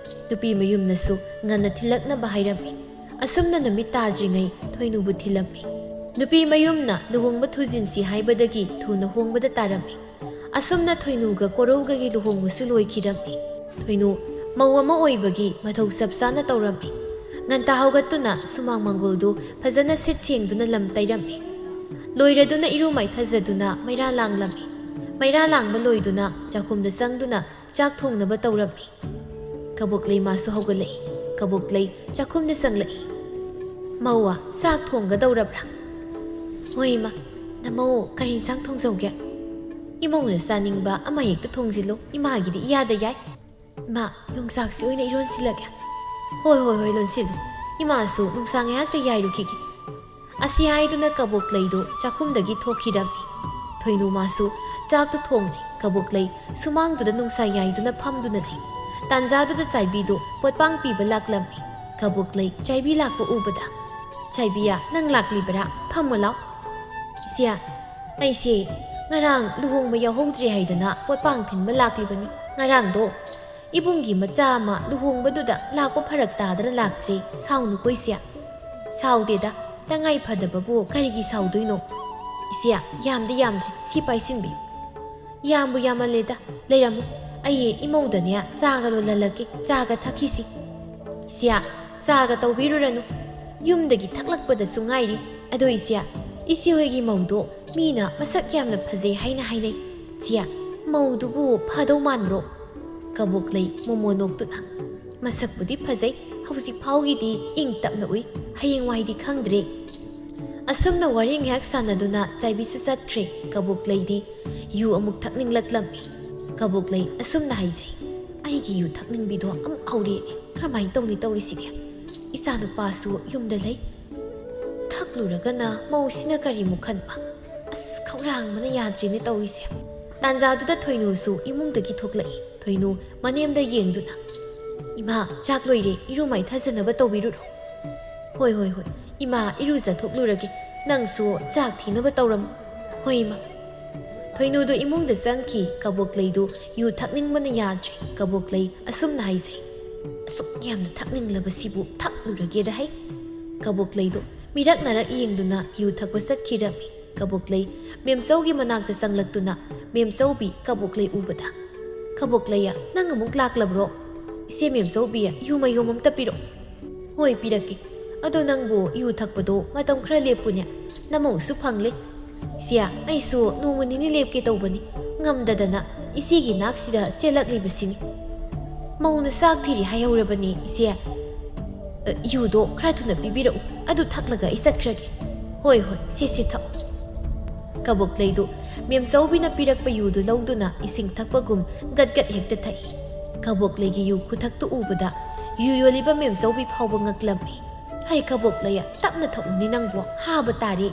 ꯅꯨꯄꯤ ꯃꯌꯨꯝꯅꯁꯨ ꯉꯟꯅ ꯊꯤꯜꯂꯛꯅꯕ ꯍꯥꯏꯔꯝꯃꯤ꯫ ꯑꯁꯨꯝꯅ ꯅꯨꯃꯤꯠ ꯇꯥꯗ꯭ꯔꯤꯉꯩ ꯊꯣꯏꯅꯨꯕꯨ ꯊꯤꯜꯂꯝꯃꯤ꯫ ꯅꯨꯄꯤ ꯃꯌꯨꯝꯅ ꯂꯨꯍꯣꯡꯕ ꯊꯨꯖꯤꯟꯁꯤ ꯍꯥꯏꯕꯗꯒꯤ ꯊꯨꯅ ꯍꯣꯡꯕꯗ ꯇꯥꯔꯝꯃꯤ꯫ ꯑꯁꯨꯝꯅ ꯊꯣꯏꯅꯨꯒ ꯀꯣꯔꯧꯒꯒꯤ ꯂꯨꯍꯣꯡꯕꯁꯨ ꯂꯣꯏꯈꯤꯔꯝꯃꯤ꯫ ꯊꯣꯏꯅꯨ ꯃꯧ ꯑꯃ ꯑꯣꯏꯕꯒꯤ ꯃꯊꯧ ꯆꯞ ꯆꯥꯅ ꯇꯧꯔꯝꯃꯤ꯫ ꯉꯟꯇꯥ ꯍꯧꯒꯠꯇꯨꯅ ꯁꯨꯃꯥꯡ ꯃꯪꯒꯣꯜꯗꯨ ꯐꯖꯅ ꯁꯤꯠ ꯁꯦꯡꯗꯨꯅ ꯂꯝ ꯇꯩꯔꯝꯃꯤ꯫ ꯂꯣꯏꯔꯗꯨꯅ ꯏꯔꯨ ꯃꯥꯏꯊꯖꯗꯨꯅ ꯃꯩꯔꯥ ꯂꯥꯡꯂꯝꯃꯤ꯫ ꯃꯩꯔꯥ ꯂꯥꯡꯕ ꯂꯣꯏꯗꯨꯅ ꯆꯥꯛꯈꯨꯝꯗ ꯆꯪꯗꯨꯅ ꯆꯥꯛ ꯊꯣꯡꯅꯕ ꯇꯧꯔꯝꯃꯤ꯫ ꯀꯕꯣꯛꯂꯩ ꯃꯥꯁꯨ ꯍꯧꯒꯠꯂꯛꯏ꯫ ꯀꯕꯣꯛꯂꯩ ꯆꯥꯛꯈꯨꯝꯗ ꯆꯪꯂꯛꯏ꯫ "ꯃꯧꯋꯥ, ꯆꯥꯛ ꯊꯣꯡꯒꯗꯧꯔꯕ꯭ꯔꯥ?" "ꯍꯣꯏ, ꯏꯃꯥ꯫ ꯅꯃꯧ ꯀꯔꯤ ꯏꯟꯁꯥꯡ ꯊꯣꯡꯖꯧꯒꯦ?" "ꯏꯃꯧꯅ ꯆꯥꯅꯤꯡꯕ ꯑꯃ ꯍꯦꯛꯇ ꯊꯣꯡꯖꯤꯜꯂꯨ, ꯏꯃꯥꯒꯤꯗꯤ ꯏꯌꯥꯗ ꯌꯥꯏ꯫" "ꯏꯃꯥ, ꯌꯣꯡꯆꯥꯛꯁꯤ ꯑꯣꯏꯅ ꯏꯔꯣꯟꯁꯤꯜꯂꯒꯦ?" "ꯍꯣꯏ, ꯍꯣꯏ, ꯍꯣꯏ, ꯂꯣꯟꯁꯤꯜꯂꯨ꯫ ꯏꯃꯥꯁꯨ ꯅꯨꯡꯁꯥ ꯉꯥꯏꯍꯥꯛꯇ ꯌꯥꯏꯔꯨꯈꯤꯒꯦ꯫" ꯑꯁꯤ ꯍꯥꯏꯗꯨꯅ ꯀꯕꯣꯛꯂꯩꯗꯨ ꯆꯥꯛꯈꯨꯝꯗꯒꯤ ꯊꯣꯛꯈꯤꯔꯝꯃꯤ꯫ ꯊꯣꯏꯅꯨ ꯃꯥꯁꯨ ꯆꯥꯛꯇꯨ ꯊꯣꯡꯂꯦ꯫ ꯀꯕꯣꯛꯂꯩ ꯁꯨꯃꯥꯡꯗꯨꯗ ꯅꯨꯡꯁꯥ ꯌꯥꯏꯗꯨꯅ ꯐꯝꯗꯨꯅ ꯂꯩ꯫ ꯇꯥꯟꯖꯥꯗꯨꯗ ꯆꯥꯏꯕꯤꯗꯨ ꯄꯣꯠꯄꯥꯡ ꯄꯤꯕ ꯂꯥꯛꯂꯝꯃꯤ꯫ ꯀꯕꯣꯛꯂꯩ ꯆꯥꯏꯕꯤ ꯂꯥꯛꯄ ꯎꯕꯗ, "ꯆꯥꯏꯕꯤꯌꯥ, ꯅꯪ ꯂꯥꯛꯂꯤꯕꯔꯥ? ꯐꯝꯃꯨ ꯂꯥꯎ꯫" "ꯏꯆꯦ, ꯑꯩꯁꯦ ꯉꯔꯥꯡ ꯂꯨꯍꯣꯡꯕ ꯌꯥꯎꯍꯧꯗ꯭ꯔꯦ ꯍꯥꯏꯗꯅ ꯄꯣꯠꯄꯥꯡ ꯊꯤꯟꯕ ꯂꯥꯛꯂꯤꯕꯅꯤ꯫ ꯉꯔꯥꯡꯗꯣ "ꯏꯕꯨꯡꯒꯤ ꯃꯆꯥ ꯑꯃ ꯂꯨꯍꯣꯡꯕꯗꯨꯗ ꯂꯥꯛꯄ ꯐꯔꯛ ꯇꯥꯗꯅ ꯂꯥꯛꯇ꯭ꯔꯦ, ꯁꯥꯎꯅꯨꯀꯣ ꯏꯆꯦ?" "ꯁꯥꯎꯗꯦꯗ, ꯇꯉꯥꯏ ꯐꯗꯕꯕꯨ ꯀꯔꯤꯒꯤ ꯁꯥꯎꯗꯣꯏꯅꯣ?" "ꯏꯆꯦ, ꯌꯥꯝꯗꯤ ꯌꯥꯝꯗ꯭ꯔꯦ, ꯁꯤ ꯄꯥꯏꯁꯤꯟꯕꯤꯌꯨ꯫" "ꯌꯥꯝꯕꯨ ꯌꯥꯝꯃꯜꯂꯦꯗ, ꯂꯩꯔꯝꯃꯨ, ꯑꯩ ꯏꯃꯧꯗꯅꯦ ꯆꯥꯒ ꯂꯣꯜꯍꯜꯂꯛꯀꯦ, ꯆꯥꯒ ꯊꯛꯈꯤꯁꯤ꯫" "ꯏꯆꯦ, ꯆꯥꯒ ꯇꯧꯕꯤꯔꯨꯔꯅꯨ, ꯌꯨꯝꯗꯒꯤ ꯊꯛꯂꯛꯄꯗꯁꯨ ꯉꯥꯏꯔꯤ꯫ ꯑꯗꯣ ꯏꯆꯦ, ꯏꯆꯦ ꯍꯣꯏꯒꯤ ꯃꯧꯗꯣ ꯃꯤꯅ ꯃꯁꯛ ꯌꯥꯝꯅ ꯐꯖꯩ ꯍꯥꯏꯅ ꯍꯥꯏꯅꯩ꯫ ꯆꯦ, ꯃꯧꯗꯨꯕꯨ ꯐꯗꯧ ꯃꯥꯟꯕ꯭ꯔꯣ?" ꯀꯕꯣꯛꯂꯩ ꯃꯣꯃꯣ ꯅꯣꯛꯇꯨꯅ, "ꯃꯁꯛꯄꯨꯗꯤ ꯐꯖꯩ, ꯍꯧꯖꯤꯛ ꯐꯥꯎꯒꯤꯗꯤ ꯏꯪ ꯇꯞꯅ ꯎꯏ, ꯍꯌꯦꯡꯋꯥꯏꯗꯤ ꯈꯪꯗ꯭ꯔꯦ꯫" ꯑꯁꯨꯝꯅ ꯋꯥꯔꯤ ꯉꯥꯏꯍꯥꯛ ꯁꯥꯟꯅꯗꯨꯅ ꯆꯥꯏꯕꯤꯁꯨ ꯆꯠꯈ꯭ꯔꯦ꯫ ꯀꯕꯣꯛꯂꯩꯗꯤ ꯌꯨ ꯑꯃꯨꯛ ꯊꯛꯅꯤꯡꯂꯛꯂꯝꯃꯤ꯫ ꯀꯕꯣꯛꯂꯩ ꯑꯁꯨꯝꯅ ꯍꯥꯏꯖꯩ, "ꯑꯩꯒꯤ ꯌꯨ ꯊꯛꯅꯤꯡꯕꯤꯗꯣ ꯑꯃꯨꯛ ꯍꯧꯔꯦꯅꯦ, ꯀꯔꯝꯍꯥꯏꯅ ꯇꯧꯅꯤ ꯇꯧꯔꯤꯁꯤꯗꯤ? ꯏꯆꯥꯅꯨꯄꯥꯁꯨ ꯌꯨꯝꯗ ꯂꯩ, ꯊꯛꯂꯨꯔꯒꯅ ꯃꯧꯁꯤꯅ ꯀꯔꯤꯃꯨꯛ ꯈꯟꯕ? ꯑꯁ, ꯈꯧꯔꯥꯡꯕꯅ ꯌꯥꯗ꯭ꯔꯦꯅꯦ ꯇꯧꯔꯤꯁꯦ꯫" ꯇꯥꯟꯖꯥꯗꯨꯗ ꯊꯣꯏꯅꯨꯁꯨ ꯏꯃꯨꯡꯗꯒꯤ ꯊꯣꯛꯂꯛꯏ꯫ ꯊꯣꯏꯅꯨ ꯃꯅꯦꯝꯗ ꯌꯦꯡꯗꯨꯅ, "ꯏꯃꯥ, ꯆꯥꯛ ꯂꯣꯏꯔꯦ, ꯏꯔꯨ ꯃꯥꯏꯊꯖꯅꯕ ꯇꯧꯕꯤꯔꯨꯔꯣ꯫" "ꯍꯣꯏ, ꯍꯣꯏ, ꯍꯣꯏ, ꯏꯃꯥ, ꯏꯔꯨꯖꯊꯣꯛꯂꯨꯔꯒꯦ, ꯅꯪꯁꯨ ꯆꯥꯛ ꯊꯤꯅꯕ ꯇꯧꯔꯝꯃꯨ꯫" "ꯍꯣꯏ, ꯏꯃꯥ꯫" ꯊꯣꯏꯅꯨꯗꯨ ꯏꯃꯨꯡꯗ ꯆꯪꯈꯤ꯫ ꯀꯕꯣꯛꯂꯩꯗꯨ ꯌꯨ ꯊꯛꯅꯤꯡꯕꯅ ꯌꯥꯗ꯭ꯔꯦ꯫ ꯀꯕꯣꯛꯂꯩ ꯑꯁꯨꯝꯅ ꯍꯥꯏꯖꯩ, "ꯑꯁꯨꯛ ꯌꯥꯝꯅ ꯊꯛꯅꯤꯡꯂꯕꯁꯤꯕꯨ ꯊꯛꯂꯨꯔꯒꯦꯗ ꯍꯩ꯫" ꯀꯕꯣꯛꯂꯩꯗꯨ ꯃꯤꯔꯛ ꯅꯥꯔꯛ ꯌꯦꯡꯗꯨꯅ ꯌꯨ ꯊꯛꯄ ꯆꯠꯈꯤꯔꯝꯃꯤ꯫ ꯀꯕꯣꯛꯂꯩ ꯃꯦꯝꯆꯧꯒꯤ ꯃꯅꯥꯛꯇ ꯆꯪꯂꯛꯇꯨꯅ ꯃꯦꯝꯆꯧꯕꯤ ꯀꯕꯣꯛꯂꯩ ꯎꯕꯗ, "ꯀꯕꯣꯛꯂꯩꯌꯥ, ꯅꯪ ꯑꯃꯨꯛ ꯂꯥꯛꯂꯕ꯭ꯔꯣ? ꯏꯆꯦ ꯃꯦꯝꯆꯧꯕꯤ, ꯌꯨ ꯃꯌꯣꯝ ꯑꯝꯇ ꯄꯤꯔꯛꯑꯣ꯫" "ꯍꯣꯏ, ꯄꯤꯔꯛꯀꯦ꯫ ꯑꯗꯣ ꯅꯪꯕꯨ ꯌꯨ ꯊꯛꯄꯗꯣ ꯃꯇꯝ ꯈꯔ ꯂꯦꯞꯄꯨꯅꯦ, ꯅꯃꯧꯁꯨ ꯐꯪꯂꯦ꯫" "ꯏꯆꯦ, ꯑꯩꯁꯨ ꯅꯣꯡꯃ ꯅꯤꯅꯤ ꯂꯦꯞꯀꯦ ꯇꯧꯕꯅꯤ, ꯉꯝꯗꯗꯅ ꯏꯆꯦꯒꯤ ꯅꯥꯛꯁꯤꯗ ꯆꯦꯜꯂꯛꯂꯤꯕꯁꯤꯅꯤ꯫" "ꯃꯧꯅ ꯆꯥꯛ ꯊꯤꯔꯤ ꯍꯥꯏꯍꯧꯔꯕꯅꯤ, ꯏꯆꯦ꯫ ꯑ, ꯌꯨꯗꯣ ꯈꯔ ꯊꯨꯅ ꯄꯤꯕꯤꯔꯛꯎ, ꯑꯗꯨ ꯊꯛꯂꯒ ꯑꯩ ꯆꯠꯈ꯭ꯔꯒꯦ꯫" "ꯍꯣꯏ, ꯍꯣꯏ, ꯁꯦ, ꯁꯦ, ꯊꯛꯑꯣ꯫" ꯀꯕꯣꯛꯂꯩꯗꯨ ꯃꯦꯝꯆꯧꯕꯤꯅ ꯄꯤꯔꯛꯄ ꯌꯨꯗꯨ ꯂꯧꯗꯨꯅ ꯏꯁꯤꯡ ꯊꯛꯄꯒꯨꯝ ꯒꯠ ꯒꯠ ꯍꯦꯛꯇ ꯊꯛꯏ꯫ ꯀꯕꯣꯛꯂꯩꯒꯤ ꯌꯨ ꯈꯨꯊꯛꯇꯨ ꯎꯕꯗ ꯌꯨ ꯌꯣꯜꯂꯤꯕ ꯃꯦꯝꯆꯧꯕꯤ ꯐꯥꯎꯕ ꯉꯛꯂꯝꯃꯤ꯫ "ꯍꯩ ꯀꯕꯣꯛꯂꯩ, ꯇꯞꯅ ꯊꯛꯎꯅꯦ ꯅꯪꯕꯨ, ꯍꯥꯕ ꯇꯥꯔꯦ꯫"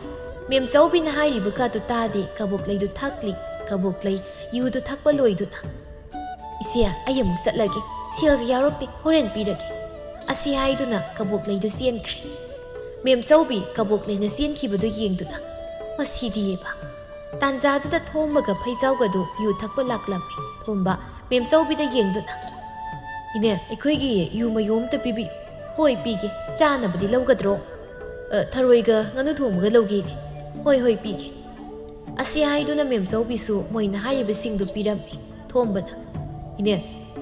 ꯃꯦꯝꯆꯧꯕꯤꯅ ꯍꯥꯏꯔꯤꯕ ꯀꯥꯗꯨ ꯇꯥꯗꯦ꯫ ꯀꯕꯣꯛꯂꯩꯗꯨ ꯊꯛꯂꯤ꯫ ꯀꯕꯣꯛꯂꯩ ꯌꯨꯗꯨ ꯊꯛꯄ ꯂꯣꯏꯗꯨꯅ, "ꯏꯆꯦ, ꯑꯩ ꯑꯃꯨꯛ ꯆꯠꯂꯒꯦ, ꯁꯦꯜꯒ ꯌꯥꯎꯔꯛꯇꯦ, ꯍꯣꯔꯦꯟ ꯄꯤꯔꯒꯦ꯫" ꯑꯁꯤ ꯍꯥꯏꯗꯨꯅ ꯀꯕꯣꯛꯂꯩꯗꯨ ꯆꯦꯟꯈ꯭ꯔꯦ꯫ ꯃꯦꯝꯆꯧꯕꯤ ꯀꯕꯣꯛꯂꯩꯅ ꯆꯦꯟꯈꯤꯕꯗꯨ ꯌꯦꯡꯗꯨꯅ, "ꯃꯁꯤꯗꯤꯕ꯫" ꯇꯥꯟꯖꯥꯗꯨꯗ ꯊꯣꯝꯕꯒ ꯐꯩꯖꯥꯎꯒꯗꯨ ꯌꯨ ꯊꯛꯄ ꯂꯥꯛꯂꯝꯃꯤ꯫ ꯊꯣꯝꯕ ꯃꯦꯝꯆꯧꯕꯤꯗ ꯌꯦꯡꯗꯨꯅ, "ꯏꯅꯦ, ꯑꯩꯈꯣꯏꯒꯤ ꯌꯨ ꯃꯌꯨꯝ ꯑꯝꯇ ꯄꯤꯕꯤꯌꯨ"꯫ "ꯍꯣꯏ, ꯄꯤꯒꯦ꯫ ꯆꯥꯅꯕꯗꯤ ꯂꯧꯒꯗ꯭ꯔꯣ?" "ꯑ, ꯊꯔꯣꯏꯒ ꯉꯥꯅꯨ ꯊꯣꯡꯕꯒ ꯂꯧꯒꯦ, ꯏꯅꯦ"꯫ "ꯍꯣꯏ, ꯍꯣꯏ, ꯄꯤꯒꯦ"꯫ ꯑꯁꯤ ꯍꯥꯏꯗꯨꯅ ꯃꯦꯝꯆꯧꯕꯤꯁꯨ ꯃꯣꯏꯅ ꯍꯥꯏꯔꯤꯕꯁꯤꯡꯗꯨ ꯄꯤꯔꯝꯃꯤ꯫ ꯊꯣꯝꯕꯅ, "ꯏꯅꯦ,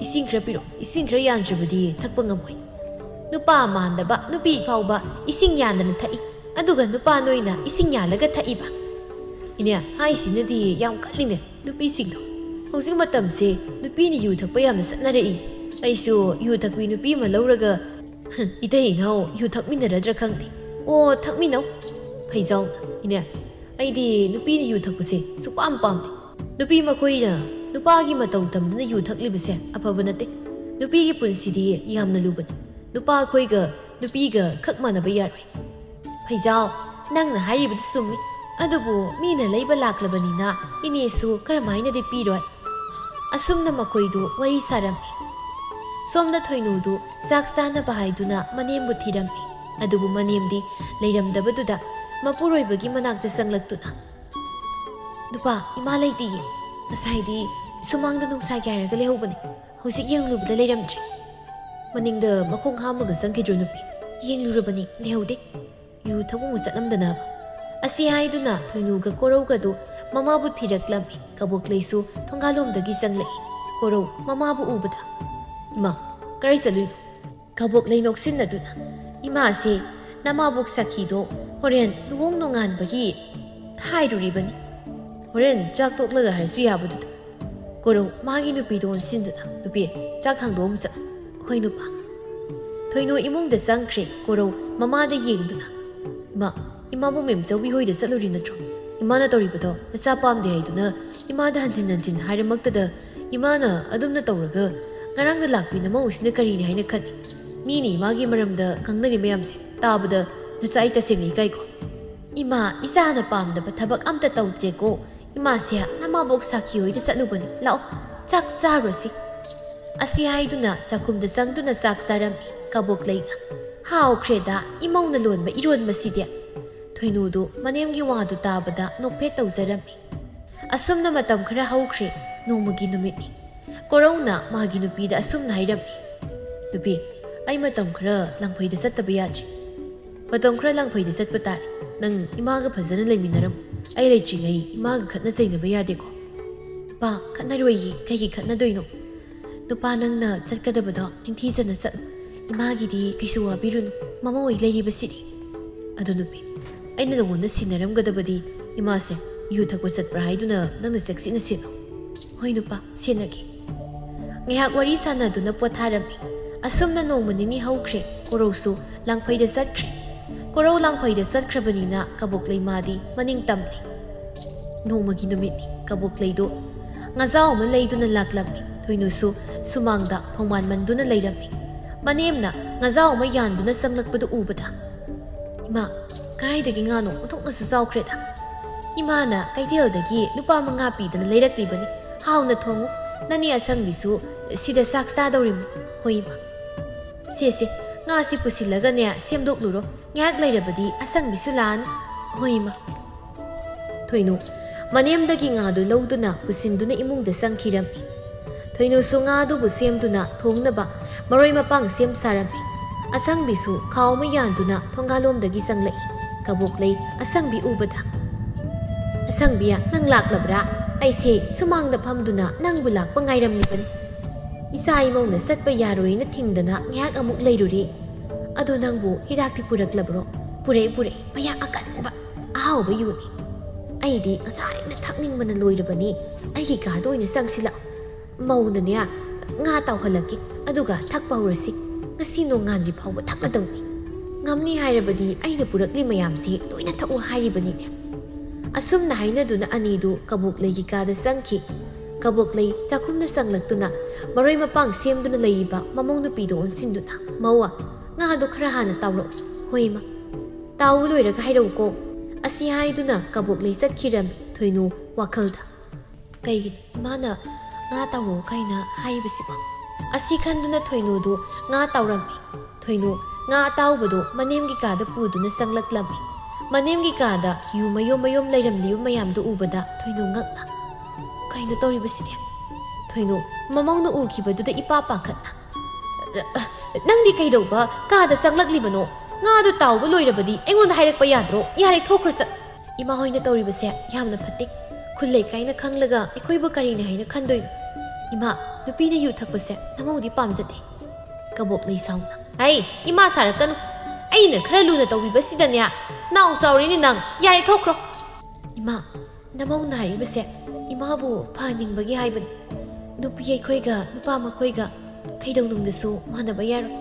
ꯏꯁꯤꯡ ꯈꯔ ꯄꯤꯔꯛꯑꯣ, ꯏꯁꯤꯡ ꯈꯔ ꯌꯥꯟꯗ꯭ꯔꯕꯗꯤ ꯊꯛꯄ ꯉꯝꯃꯣꯏ"꯫ ꯅꯨꯄꯥ ꯃꯥꯟꯗꯕ ꯅꯨꯄꯤ ꯐꯥꯎꯕ ꯏꯁꯤꯡ ꯌꯥꯟꯗꯅ ꯊꯛꯏ, ꯑꯗꯨꯒ ꯅꯨꯄꯥ ꯅꯣꯏꯅ ꯏꯁꯤꯡ ꯌꯥꯜꯂꯒ ꯊꯛꯏꯕ꯫ "ꯏꯅꯦ, ꯍꯥꯏꯁꯤꯅꯗꯤ ꯌꯥꯝ ꯀꯜꯂꯤꯅꯦ ꯅꯨꯄꯤꯁꯤꯡꯗꯣ꯫ ꯍꯧꯖꯤꯛ ꯃꯇꯝꯁꯦ ꯅꯨꯄꯤꯅ ꯌꯨ ꯊꯛꯄ ꯌꯥꯝꯅ ꯆꯠꯅꯔꯛꯏ꯫ ꯑꯩꯁꯨ ꯌꯨ ꯊꯛꯄꯤ ꯅꯨꯄꯤ ꯑꯃ ꯂꯧꯔꯒ ꯏꯇꯩ ꯏꯅꯥꯎ ꯌꯨ ꯊꯛꯃꯤꯟꯅꯔꯗ꯭ꯔꯥ ꯈꯪꯗꯦ"꯫ "ꯑꯣ, ꯊꯛꯃꯤꯟꯅꯧ"꯫ ꯐꯩꯖꯥꯎꯅ, "ꯏꯅꯦ, ꯑꯩꯗꯤ ꯅꯨꯄꯤꯅ ꯌꯨ ꯊꯛꯄꯁꯦ ꯁꯨꯛꯄꯥꯝ ꯄꯥꯝꯗꯦ꯫ ꯅꯨꯄꯤ ꯃꯈꯣꯏꯅ ꯅꯨꯄꯥꯒꯤ ꯃꯇꯧ ꯇꯝꯗꯨꯅ ꯌꯨ ꯊꯛꯂꯤꯕꯁꯦ ꯑꯐꯕ ꯅꯠꯇꯦ꯫ ꯅꯨꯄꯤꯒꯤ ꯄꯨꯟꯁꯤꯗꯤ ꯌꯥꯝꯅ ꯂꯨꯕꯅꯤ꯫ ꯅꯨꯄꯥ ꯑꯩꯈꯣꯏꯒ ꯅꯨꯄꯤꯒ ꯈꯛ ꯃꯥꯟꯅꯕ ꯌꯥꯔꯣꯏ"꯫ "ꯐꯩꯖꯥꯎ, ꯅꯪꯅ ꯍꯥꯏꯔꯤꯕꯗꯨ ꯆꯨꯝꯃꯤ꯫ ꯑꯗꯨꯕꯨ ꯃꯤꯅ ꯂꯩꯕ ꯂꯥꯛꯂꯕꯅꯤꯅ ꯏꯅꯦꯁꯨ ꯀꯔꯝꯍꯥꯏꯅꯗꯤ ꯄꯤꯔꯣꯏ"꯫ ꯑꯁꯨꯝꯅ ꯃꯈꯣꯏꯗꯨ ꯋꯥꯔꯤ ꯁꯥꯔꯝꯃꯤ꯫ ꯁꯣꯝꯗ ꯊꯣꯏꯅꯨꯗꯨ ꯆꯥꯛ ꯆꯥꯅꯕ ꯍꯥꯏꯗꯨꯅ ꯃꯅꯦꯝꯕꯨ ꯊꯤꯔꯝꯃꯤ꯫ ꯑꯗꯨꯕꯨ ꯃꯅꯦꯝꯗꯤ ꯂꯩꯔꯝꯗꯕꯗꯨꯗ ꯃꯄꯨꯔꯣꯏꯕꯒꯤ ꯃꯅꯥꯛꯇ ꯆꯪꯂꯛꯇꯨꯅ, "ꯅꯨꯄꯥ, ꯏꯃꯥ ꯂꯩꯇꯤꯌꯦ꯫ ꯉꯁꯥꯏꯗꯤ ꯁꯨꯃꯥꯡꯗ ꯅꯨꯡꯁꯥ ꯌꯥꯏꯔꯒ ꯂꯩꯍꯧꯕꯅꯤ꯫ ꯍꯧꯖꯤꯛ ꯌꯦꯡꯂꯨꯕꯗ ꯂꯩꯔꯝꯗ꯭ꯔꯦ꯫ ꯃꯅꯤꯡꯗ ꯃꯈꯣꯡ ꯍꯥꯝꯃꯒ ꯆꯪꯈꯤꯗ꯭ꯔꯣ ꯅꯨꯄꯤ? ꯌꯦꯡꯂꯨꯔꯕꯅꯤ, ꯂꯩꯍꯧꯗꯦ꯫ ꯌꯨ ꯊꯛꯄ ꯑꯃꯨꯛ ꯆꯠꯂꯝꯗꯅꯕ"꯫ ꯑꯁꯤ ꯍꯥꯏꯗꯨꯅ ꯊꯣꯏꯅꯨꯒ ꯀꯣꯔꯧꯒꯗꯨ ꯃꯃꯥꯕꯨ ꯊꯤꯔꯛꯂꯝꯃꯤ꯫ ꯀꯕꯣꯛꯂꯩꯁꯨ ꯊꯣꯡꯒꯥꯜꯂꯣꯝꯗꯒꯤ ꯆꯪꯂꯛꯏ꯫ ꯀꯣꯔꯧ ꯃꯃꯥꯕꯨ ꯎꯕꯗ, "ꯏꯃꯥ, ꯀꯔꯥꯏ ꯆꯠꯂꯨꯏꯅꯣ?" ꯀꯕꯣꯛꯂꯩ ꯅꯣꯛꯁꯤꯟꯅꯗꯨꯅ, "ꯏꯃꯥꯁꯦ ꯅꯃꯥꯕꯣꯛ ꯁꯥꯈꯤꯗꯣ ꯍꯣꯔꯦꯟ ꯂꯨꯍꯣꯡ ꯅꯣꯡꯉꯥꯟꯕꯒꯤ ꯍꯥꯏꯔꯨꯔꯤꯕꯅꯤ꯫ ꯍꯣꯔꯦꯟ ꯆꯥꯛ ꯇꯣꯛꯂꯒ ꯍꯥꯏꯔꯁꯨ ꯌꯥꯕꯗꯨꯗ"꯫ ꯀꯣꯔꯧ ꯃꯥꯒꯤ ꯅꯨꯄꯤꯗ ꯑꯣꯟꯁꯤꯟꯗꯨꯅ, "ꯅꯨꯄꯤ, ꯆꯥꯛ ꯊꯥꯡꯗꯣꯛꯑꯝꯃꯨ ꯆꯠꯂꯨ"꯫ "ꯍꯣꯏ ꯅꯨꯄꯥ"꯫ ꯊꯣꯏꯅꯨ ꯏꯃꯨꯡꯗ ꯆꯪꯈ꯭ꯔꯦ꯫ ꯀꯣꯔꯧ ꯃꯃꯥꯗ ꯌꯦꯡꯗꯨꯅ, "ꯏꯃꯥ, ꯏꯃꯥꯕꯨ ꯃꯦꯝꯆꯧꯕꯤ ꯍꯣꯏꯗ ꯆꯠꯂꯨꯔꯤ ꯅꯠꯇ꯭ꯔꯣ? ꯏꯃꯥꯅ ꯇꯧꯔꯤꯕꯗꯣ ꯅꯆꯥ ꯄꯥꯝꯗꯦ ꯍꯥꯏꯗꯨꯅ ꯏꯃꯥꯗ ꯍꯟꯖꯤꯟ ꯍꯟꯖꯤꯟ ꯍꯥꯏꯔꯃꯛꯇꯗ ꯏꯃꯥꯅ ꯑꯗꯨꯝꯅ ꯇꯧꯔꯒ ꯉꯔꯥꯡꯗ ꯂꯥꯛꯄꯤ ꯅꯃꯧꯁꯤꯅ ꯀꯔꯤꯅꯤ ꯍꯥꯏꯅ ꯈꯜꯂꯤ? ꯃꯤꯅ ꯏꯃꯥꯒꯤ ꯃꯔꯝꯗ ꯉꯥꯡꯅꯔꯤ ꯃꯌꯥꯝꯁꯦ ꯇꯥꯕꯗ ꯅꯆꯥ ꯑꯩ ꯇꯁꯦꯡꯅ ꯏꯀꯥꯏꯀꯣ"꯫ "ꯏꯃꯥ, ꯏꯆꯥꯅ ꯄꯥꯝꯗꯕ ꯊꯕꯛ ꯑꯝꯇ ꯇꯧꯗ꯭ꯔꯦꯀꯣ꯫ ꯏꯃꯥꯁꯦ ꯅꯃꯥꯕꯣꯛ ꯁꯥꯈꯤ ꯍꯣꯏꯗ ꯆꯠꯂꯨꯕꯅꯤ꯫ ꯂꯥꯛꯑꯣ, ꯆꯥꯛ ꯆꯥꯔꯨꯔꯁꯤ"꯫ ꯑꯁꯤ ꯍꯥꯏꯗꯨꯅ ꯆꯥꯛꯈꯨꯝꯗ ꯆꯪꯗꯨꯅ ꯆꯥꯛ ꯆꯥꯔꯝꯃꯤ ꯀꯕꯣꯛꯂꯩꯅ꯫ "ꯍꯥꯎꯈ꯭ꯔꯦꯗ ꯏꯃꯧꯅ ꯂꯣꯟꯕ ꯏꯔꯣꯟꯕꯁꯤꯗꯤ"꯫ ꯊꯣꯏꯅꯨꯗꯨ ꯃꯅꯦꯝꯒꯤ ꯋꯥꯗꯨ ꯇꯥꯕꯗ ꯅꯣꯛꯐꯦꯠ ꯇꯧꯖꯔꯝꯃꯤ꯫ ꯑꯁꯨꯝꯅ ꯃꯇꯝ ꯈꯔ ꯍꯧꯈ꯭ꯔꯦ꯫ ꯅꯣꯡꯃꯒꯤ ꯅꯨꯃꯤꯠꯅꯤ꯫ ꯀꯣꯔꯧꯅ ꯃꯥꯒꯤ ꯅꯨꯄꯤꯗ ꯑꯁꯨꯝꯅ ꯍꯥꯏꯔꯝꯃꯤ, "ꯅꯨꯄꯤ, ꯑꯩ ꯃꯇꯝ ꯈꯔ ꯂꯥꯡꯐꯩꯗ ꯆꯠꯇꯕ ꯌꯥꯗ꯭ꯔꯤ꯫ ꯃꯇꯝ ꯈꯔ ꯂꯥꯡꯐꯩꯗ ꯆꯠꯄ ꯇꯥꯔꯦ꯫ ꯅꯪ ꯏꯃꯥꯒ ꯐꯖꯅ ꯂꯩꯃꯤꯟꯅꯔꯝꯃꯨ꯫ ꯑꯩ ꯂꯩꯇ꯭ꯔꯤꯉꯩ ꯏꯃꯥꯒ ꯈꯠꯅ ꯆꯩꯅꯕ ꯌꯥꯗꯦꯀꯣ꯫ ꯅꯨꯄꯥ, ꯈꯠꯅꯔꯣꯏꯌꯦ, ꯀꯩꯒꯤ ꯈꯠꯅꯗꯣꯏꯅꯣ? ꯅꯨꯄꯥ, ꯅꯪꯅ ꯆꯠꯀꯗꯕꯗꯣ ꯅꯤꯡꯊꯤꯖꯅ ꯆꯠꯂꯨ꯫ ꯏꯃꯥꯒꯤꯗꯤ ꯀꯩꯁꯨ ꯋꯥꯕꯤꯔꯨꯅꯨ, ꯃꯃꯧ ꯍꯣꯏ ꯂꯩꯔꯤꯕꯁꯤꯗꯤ꯫ ꯑꯗꯣ ꯅꯨꯄꯤ, ꯑꯩꯅ ꯅꯉꯣꯟꯗ ꯁꯤꯟꯅꯔꯝꯒꯗꯕꯗꯤ ꯏꯃꯥꯁꯦ ꯌꯨ ꯊꯛꯄ ꯆꯠꯄ꯭ꯔꯥ ꯍꯥꯏꯗꯨꯅ ꯅꯪꯅ ꯆꯦꯛꯁꯤꯟꯅ ꯁꯦꯟꯅꯧ꯫" "ꯍꯣꯏ ꯅꯨꯄꯥ, ꯁꯦꯟꯅꯒꯦ꯫" ꯉꯥꯏꯍꯥꯛ ꯋꯥꯔꯤ ꯁꯥꯟꯅꯗꯨꯅ ꯄꯣꯊꯥꯔꯝꯃꯤ꯫ ꯑꯁꯨꯝꯅ ꯅꯣꯡꯃ ꯅꯤꯅꯤ ꯍꯧꯈ꯭ꯔꯦ꯫ ꯀꯣꯔꯧꯁꯨ ꯂꯥꯡꯐꯩꯗ ꯆꯠꯈ꯭ꯔꯦ꯫ ꯀꯣꯔꯧ ꯂꯥꯡꯐꯩꯗ ꯆꯠꯈ꯭ꯔꯕꯅꯤꯅ ꯀꯕꯣꯛꯂꯩ ꯃꯥꯗꯤ ꯃꯅꯤꯡ ꯇꯝꯂꯦ꯫ ꯅꯣꯡꯃꯒꯤ ꯅꯨꯃꯤꯠꯅꯤ꯫ ꯀꯕꯣꯛꯂꯩꯗꯨ ꯉꯥꯖꯥꯎ ꯑꯃ ꯂꯩꯗꯨꯅ ꯂꯥꯛꯂꯝꯃꯤ꯫ ꯊꯣꯏꯅꯨꯁꯨ ꯁꯨꯃꯥꯡꯗ ꯈꯣꯡꯃꯥꯟ ꯃꯟꯗꯨꯅ ꯂꯩꯔꯝꯃꯤ꯫ ꯃꯅꯦꯝꯅ ꯉꯥꯖꯥꯎ ꯑꯃ ꯌꯥꯟꯗꯨꯅ ꯆꯪꯂꯛꯄꯗꯨ ꯎꯕꯗ, "ꯏꯃꯥ, ꯀꯗꯥꯏꯗꯒꯤ ꯉꯥꯅꯣ? ꯑꯣꯟꯊꯣꯛꯅꯁꯨ ꯆꯥꯎꯈ꯭ꯔꯦꯗ꯫ ꯏꯃꯥꯅ ꯀꯩꯊꯦꯜꯗꯒꯤ ꯂꯨꯄꯥ ꯃꯉꯥ ꯄꯤꯗꯅ ꯂꯩꯔꯛꯂꯤꯕꯅꯤ꯫ ꯍꯥꯎꯅ ꯊꯣꯡꯉꯨ꯫ ꯅꯅꯦ ꯑꯁꯪꯕꯤꯁꯨ ꯁꯤꯗ ꯆꯥꯛ ꯆꯥꯗꯧꯔꯤꯕꯅꯤ꯫" "ꯍꯣꯏ ꯏꯃꯥ꯫" "ꯁꯦ, ꯁꯦ, ꯉꯥꯁꯤ ꯄꯨꯁꯤꯜꯂꯒꯅꯦ ꯁꯦꯝꯗꯣꯛꯂꯨꯔꯣ꯫ ꯉꯥꯏꯍꯥꯛ ꯂꯩꯔꯕꯗꯤ ꯑꯁꯪꯕꯤꯁꯨ ꯂꯥꯛꯑꯅꯤ꯫" "ꯍꯣꯏ ꯏꯃꯥ꯫" ꯊꯣꯏꯅꯨ ꯃꯅꯦꯝꯗꯒꯤ ꯉꯥꯗꯨ ꯂꯧꯗꯨꯅ ꯄꯨꯁꯤꯟꯗꯨꯅ ꯏꯃꯨꯡꯗ ꯆꯪꯈꯤꯔꯝꯃꯤ꯫ ꯊꯣꯏꯅꯨꯁꯨ ꯉꯥꯗꯨꯕꯨ ꯁꯦꯝꯗꯨꯅ ꯊꯣꯡꯅꯕ ꯃꯔꯣꯏ ꯃꯄꯥꯡ ꯁꯦꯝ ꯁꯥꯔꯝꯃꯤ꯫ ꯑꯁꯪꯕꯤꯁꯨ ꯈꯥꯎ ꯑꯃ ꯌꯥꯟꯗꯨꯅ ꯊꯣꯡꯒꯥꯜꯂꯣꯝꯗꯒꯤ ꯆꯪꯂꯛꯏ꯫ ꯀꯕꯣꯛꯂꯩ ꯑꯁꯪꯕꯤ ꯎꯕꯗ, "ꯑꯁꯪꯕꯤ, ꯅꯪ ꯂꯥꯛꯂꯕ꯭ꯔꯥ? ꯑꯩꯁꯦ ꯁꯨꯃꯥꯡꯗ ꯐꯝꯗꯨꯅ ꯅꯪꯕꯨ ꯂꯥꯛꯄ ꯉꯥꯏꯔꯝꯂꯤꯕꯅꯤ꯫ ꯏꯆꯥ ꯏꯃꯧꯅ ꯆꯠꯄ ꯌꯥꯔꯣꯏꯅ ꯊꯤꯡꯗꯅ ꯉꯥꯏꯍꯥꯛ ꯑꯃꯨꯛ ꯂꯩꯔꯨꯔꯦ꯫ ꯑꯗꯣ ꯅꯪꯕꯨ ꯍꯤꯗꯥꯛꯇꯤ ꯄꯨꯔꯛꯂꯕ꯭ꯔꯣ?" "ꯄꯨꯔꯛꯏ, ꯄꯨꯔꯛꯏ, ꯃꯌꯥꯛ ꯑꯀꯟꯕ ꯑꯍꯥꯎꯕ ꯌꯨꯅꯤ꯫ ꯑꯩꯗꯤ ꯉꯁꯥꯏꯅ ꯊꯛꯅꯤꯡꯕꯅ ꯂꯣꯏꯔꯕꯅꯤ꯫ ꯑꯩꯒꯤ ꯀꯥꯗ ꯑꯣꯏꯅ ꯆꯪꯁꯤꯜꯂꯛꯑꯣ꯫ ꯃꯧꯅꯅꯦ ꯉꯥ ꯇꯥꯎꯍꯜꯂꯛꯀꯦ, ꯑꯗꯨꯒ ꯊꯛꯄ ꯍꯧꯔꯁꯤ꯫ ꯉꯁꯤ ꯅꯣꯡꯉꯥꯟꯗ꯭ꯔꯤ ꯐꯥꯎꯕ ꯊꯛꯂꯗꯧꯅꯤ꯫ ꯉꯝꯅꯤ ꯍꯥꯏꯔꯕꯗꯤ ꯑꯩꯅ ꯄꯨꯔꯛꯂꯤ ꯃꯌꯥꯝꯁꯤ ꯂꯣꯏꯅ ꯊꯛꯎ ꯍꯥꯏꯔꯤꯕꯅꯤꯅꯦ꯫" ꯑꯁꯨꯝꯅ ꯍꯥꯏꯅꯗꯨꯅ ꯑꯅꯤꯗꯨ ꯀꯕꯣꯛꯂꯩꯒꯤ ꯀꯥꯗ ꯆꯪꯈꯤ꯫ ꯀꯕꯣꯛꯂꯩ ꯆꯥꯛꯈꯨꯝꯗ ꯆꯪꯂꯛꯇꯨꯅ ꯃꯔꯣꯏ ꯃꯄꯥꯡ ꯁꯦꯝꯗꯨꯅ ꯂꯩꯔꯤꯕ ꯃꯃꯧ ꯅꯨꯄꯤꯗꯨ ꯑꯣꯟꯁꯤꯟꯗꯨꯅ, "ꯃꯧ, ꯉꯥꯗꯨ ꯈꯔ ꯍꯥꯟꯅ ꯇꯥꯎꯔꯛꯎ꯫" "ꯍꯣꯏ ꯏꯃꯥ꯫ ꯇꯥꯎꯕ ꯂꯣꯏꯔꯒ ꯍꯥꯏꯔꯛꯎꯀꯣ꯫" ꯑꯁꯤ ꯍꯥꯏꯗꯨꯅ ꯀꯕꯣꯛꯂꯩ ꯆꯠꯈꯤꯔꯝꯃꯤ꯫ ꯊꯣꯏꯅꯨ ꯋꯥꯈꯜꯗ, "ꯀꯩꯒꯤꯅꯣ ꯏꯃꯥꯅ ꯉꯥ ꯇꯥꯎꯔꯛꯎ ꯀꯥꯏꯅ ꯍꯥꯏꯔꯤꯕꯁꯤꯕꯣ?" ꯑꯁꯤ ꯈꯟꯗꯨꯅ ꯊꯣꯏꯅꯨꯗꯨ ꯉꯥ ꯇꯥꯎꯔꯝꯃꯤ꯫ ꯊꯣꯏꯅꯨ ꯉꯥ ꯑꯇꯥꯎꯕꯗꯨ ꯃꯅꯦꯝꯒꯤ ꯀꯥꯗ ꯄꯨꯗꯨꯅ ꯆꯪꯂꯛꯂꯝꯃꯤ꯫ ꯃꯅꯦꯝꯒꯤ ꯀꯥꯗ ꯌꯨ ꯃꯌꯣꯝ ꯃꯌꯣꯝ ꯂꯩꯔꯝꯂꯤꯕ ꯃꯌꯥꯝꯗꯨ ꯎꯕꯗ ꯊꯣꯏꯅꯨ ꯉꯛꯅ, "ꯀꯩꯅꯣ ꯇꯧꯔꯤꯕꯁꯤꯗꯤ?" ꯊꯣꯏꯅꯨ ꯃꯃꯧꯅ ꯎꯈꯤꯕꯗꯨꯗ ꯏꯄꯥ ꯄꯥꯈꯠꯅ, "ꯅꯪꯗꯤ ꯀꯩꯗꯧꯕ ꯀꯥꯗ ꯆꯪꯂꯛꯂꯤꯕꯅꯣ? ꯉꯥꯗꯣ ꯇꯥꯎꯕ ꯂꯣꯏꯔꯕꯗꯤ ꯑꯩꯉꯣꯟꯗ ꯍꯥꯏꯔꯛꯄ ꯌꯥꯗ꯭ꯔꯣ? ꯌꯥꯔꯦ, ꯊꯣꯛꯈ꯭ꯔꯣ ꯆꯠ!" "ꯏꯃꯥ ꯍꯣꯏꯅ ꯇꯧꯔꯤꯕꯁꯦ ꯌꯥꯝꯅ ꯐꯠꯇꯦ꯫ ꯈꯨꯜ ꯂꯩꯀꯥꯏꯅ ꯈꯪꯂꯒ ꯑꯩꯈꯣꯏꯕꯨ ꯀꯔꯤꯅꯤ ꯍꯥꯏꯅ ꯈꯟꯗꯣꯏꯅꯣ? ꯏꯃꯥ, ꯅꯨꯄꯤꯅ ꯌꯨ ꯊꯛꯄꯁꯦ ꯅꯃꯧꯗꯤ ꯄꯥꯝꯖꯗꯦ꯫" ꯀꯕꯣꯛꯂꯩ ꯁꯥꯎꯅ, "ꯍꯩ, ꯏꯃꯥ ꯁꯥꯔꯛꯀꯅꯨ꯫ ꯑꯩꯅ ꯈꯔ ꯂꯨꯅ ꯇꯧꯕꯤꯕꯁꯤꯗꯅꯦ ꯅꯥꯎ ꯆꯥꯎꯔꯤꯅꯤ ꯅꯪ꯫ ꯌꯥꯔꯦ, ꯊꯣꯛꯈ꯭ꯔꯣ꯫" "ꯏꯃꯥ, ꯅꯃꯧꯅ ꯍꯥꯏꯔꯤꯕꯁꯦ ꯏꯃꯥꯕꯨ ꯐꯍꯟꯅꯤꯡꯕꯒꯤ ꯍꯥꯏꯕꯅꯤ꯫ ꯅꯨꯄꯤ ꯑꯩꯈꯣꯏꯒ ꯅꯨꯄꯥ ꯃꯈꯣꯏꯒ ꯀꯩꯗꯧꯅꯨꯡꯗꯁꯨ ꯃꯥꯟꯅꯕ ꯌꯥꯔꯣꯏ꯫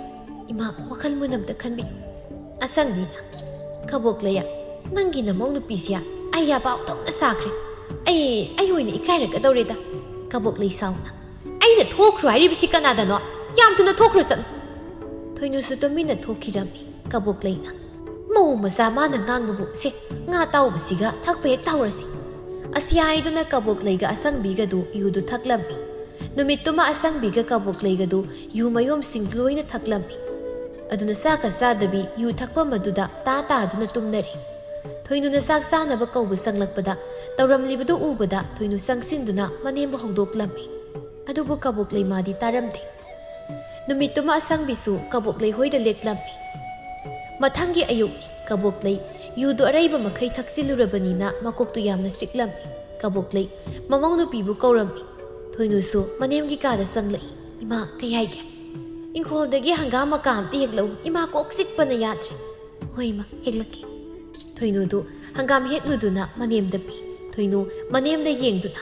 ꯏꯃꯥ, ꯋꯥꯈꯜ ꯃꯨꯟꯅ ꯑꯝꯇ ꯈꯟꯕꯤꯌꯨ꯫" ꯑꯁꯪꯕꯤꯅ, "ꯀꯕꯣꯛꯂꯩꯌꯥ, ꯅꯪꯒꯤ ꯅꯃꯧ ꯅꯨꯄꯤꯁꯦ ꯑꯩ ꯌꯥꯕ ꯑꯣꯟꯊꯣꯛꯅ ꯁꯥꯈ꯭ꯔꯦ꯫ ꯑꯩ, ꯑꯩ ꯑꯣꯏꯅ ꯏꯀꯥꯏꯔꯛꯀꯗꯧꯔꯦꯗ꯫" ꯀꯕꯣꯛꯂꯩ ꯁꯥꯎꯅ, "ꯑꯩꯅ ꯊꯣꯛꯈ꯭ꯔꯣ ꯍꯥꯏꯔꯤꯕꯁꯤ ꯀꯅꯥꯗꯅꯣ? ꯌꯥꯝ ꯊꯨꯅ ꯊꯣꯛꯈ꯭ꯔꯣ ꯆꯠꯂꯨ꯫" ꯊꯣꯏꯅꯨꯁꯨ ꯇꯨꯃꯤꯟꯅ ꯊꯣꯛꯈꯤꯔꯝꯃꯤ꯫ ꯀꯕꯣꯛꯂꯩꯅ, "ꯃꯧ ꯃꯆꯥ ꯃꯥꯅ ꯉꯥꯡꯕꯕꯨ, ꯁꯦ, ꯉꯥ ꯇꯥꯎꯕꯁꯤꯒ ꯊꯛꯄ ꯍꯦꯛ ꯇꯧꯔꯁꯤ꯫" ꯑꯁꯤ ꯍꯥꯏꯗꯨꯅ ꯀꯕꯣꯛꯂꯩꯒ ꯑꯁꯪꯕꯤꯒꯗꯨ ꯌꯨꯗꯨ ꯊꯛꯂꯝꯃꯤ꯫ ꯅꯨꯃꯤꯠꯇꯨꯃ ꯑꯁꯪꯕꯤꯒ ꯀꯕꯣꯛꯂꯩꯒꯗꯨ ꯌꯨ ꯃꯌꯣꯝꯁꯤꯡ ꯂꯣꯏꯅ ꯊꯛꯂꯝꯃꯤ꯫ ꯑꯗꯨꯅ ꯆꯥꯛꯀ ꯆꯥꯗꯕꯤ ꯌꯨ ꯊꯛꯐꯝ ꯑꯗꯨꯗ ꯇꯥ ꯇꯥꯗꯨꯅ ꯇꯨꯝꯅꯔꯤ꯫ ꯊꯣꯏꯅꯨꯅ ꯆꯥꯛ ꯆꯥꯅꯕ ꯀꯧꯕ ꯆꯪꯂꯛꯄꯗ, ꯇꯧꯔꯝꯂꯤꯕꯗꯨ ꯎꯕꯗ ꯊꯣꯏꯅꯨ ꯆꯪꯁꯤꯟꯗꯨꯅ ꯃꯅꯦꯝꯕꯨ ꯍꯧꯗꯣꯛꯂꯝꯃꯤ꯫ ꯑꯗꯨꯕꯨ ꯀꯕꯣꯛꯂꯩ ꯃꯥꯗꯤ ꯇꯥꯔꯝꯗꯦ꯫ ꯅꯨꯃꯤꯠꯇꯨꯃ ꯑꯁꯪꯕꯤꯁꯨ ꯀꯕꯣꯛꯂꯩ ꯍꯣꯏꯗ ꯂꯦꯛꯂꯝꯃꯤ꯫ ꯃꯊꯪꯒꯤ ꯑꯌꯨꯛꯅꯤ꯫ ꯀꯕꯣꯛꯂꯩ ꯌꯨꯗꯨ ꯑꯔꯩꯕ ꯃꯈꯩ ꯊꯛꯆꯤꯜꯂꯨꯔꯕꯅꯤꯅ ꯃꯀꯣꯛꯇꯨ ꯌꯥꯝꯅ ꯆꯤꯛꯂꯝꯃꯤ꯫ ꯀꯕꯣꯛꯂꯩ ꯃꯃꯧ ꯅꯨꯄꯤꯕꯨ ꯀꯧꯔꯝꯃꯤ꯫ ꯊꯣꯏꯅꯨꯁꯨ ꯃꯅꯦꯝꯒꯤ ꯀꯥꯗ ꯆꯪꯂꯛꯏ꯫ "ꯏꯃꯥ, ꯀꯩ ꯍꯥꯏꯒꯦ?" "ꯏꯪꯈꯣꯜꯗꯒꯤ ꯍꯪꯒꯥꯝ ꯃꯀꯥ ꯑꯝꯇ ꯍꯦꯛꯂꯛꯎ꯫ ꯏꯃꯥ, ꯀꯣꯛ ꯆꯤꯛꯄꯅ ꯌꯥꯗ꯭ꯔꯦ꯫" "ꯍꯣꯏ ꯏꯃꯥ, ꯍꯦꯛꯂꯛꯀꯦ꯫" ꯊꯣꯏꯅꯨꯗꯨ ꯍꯪꯒꯥꯝ ꯍꯦꯛꯂꯨꯗꯨꯅ ꯃꯅꯦꯝꯗ ꯄꯤ꯫ ꯊꯣꯏꯅꯨ ꯃꯅꯦꯝꯗ ꯌꯦꯡꯗꯨꯅ,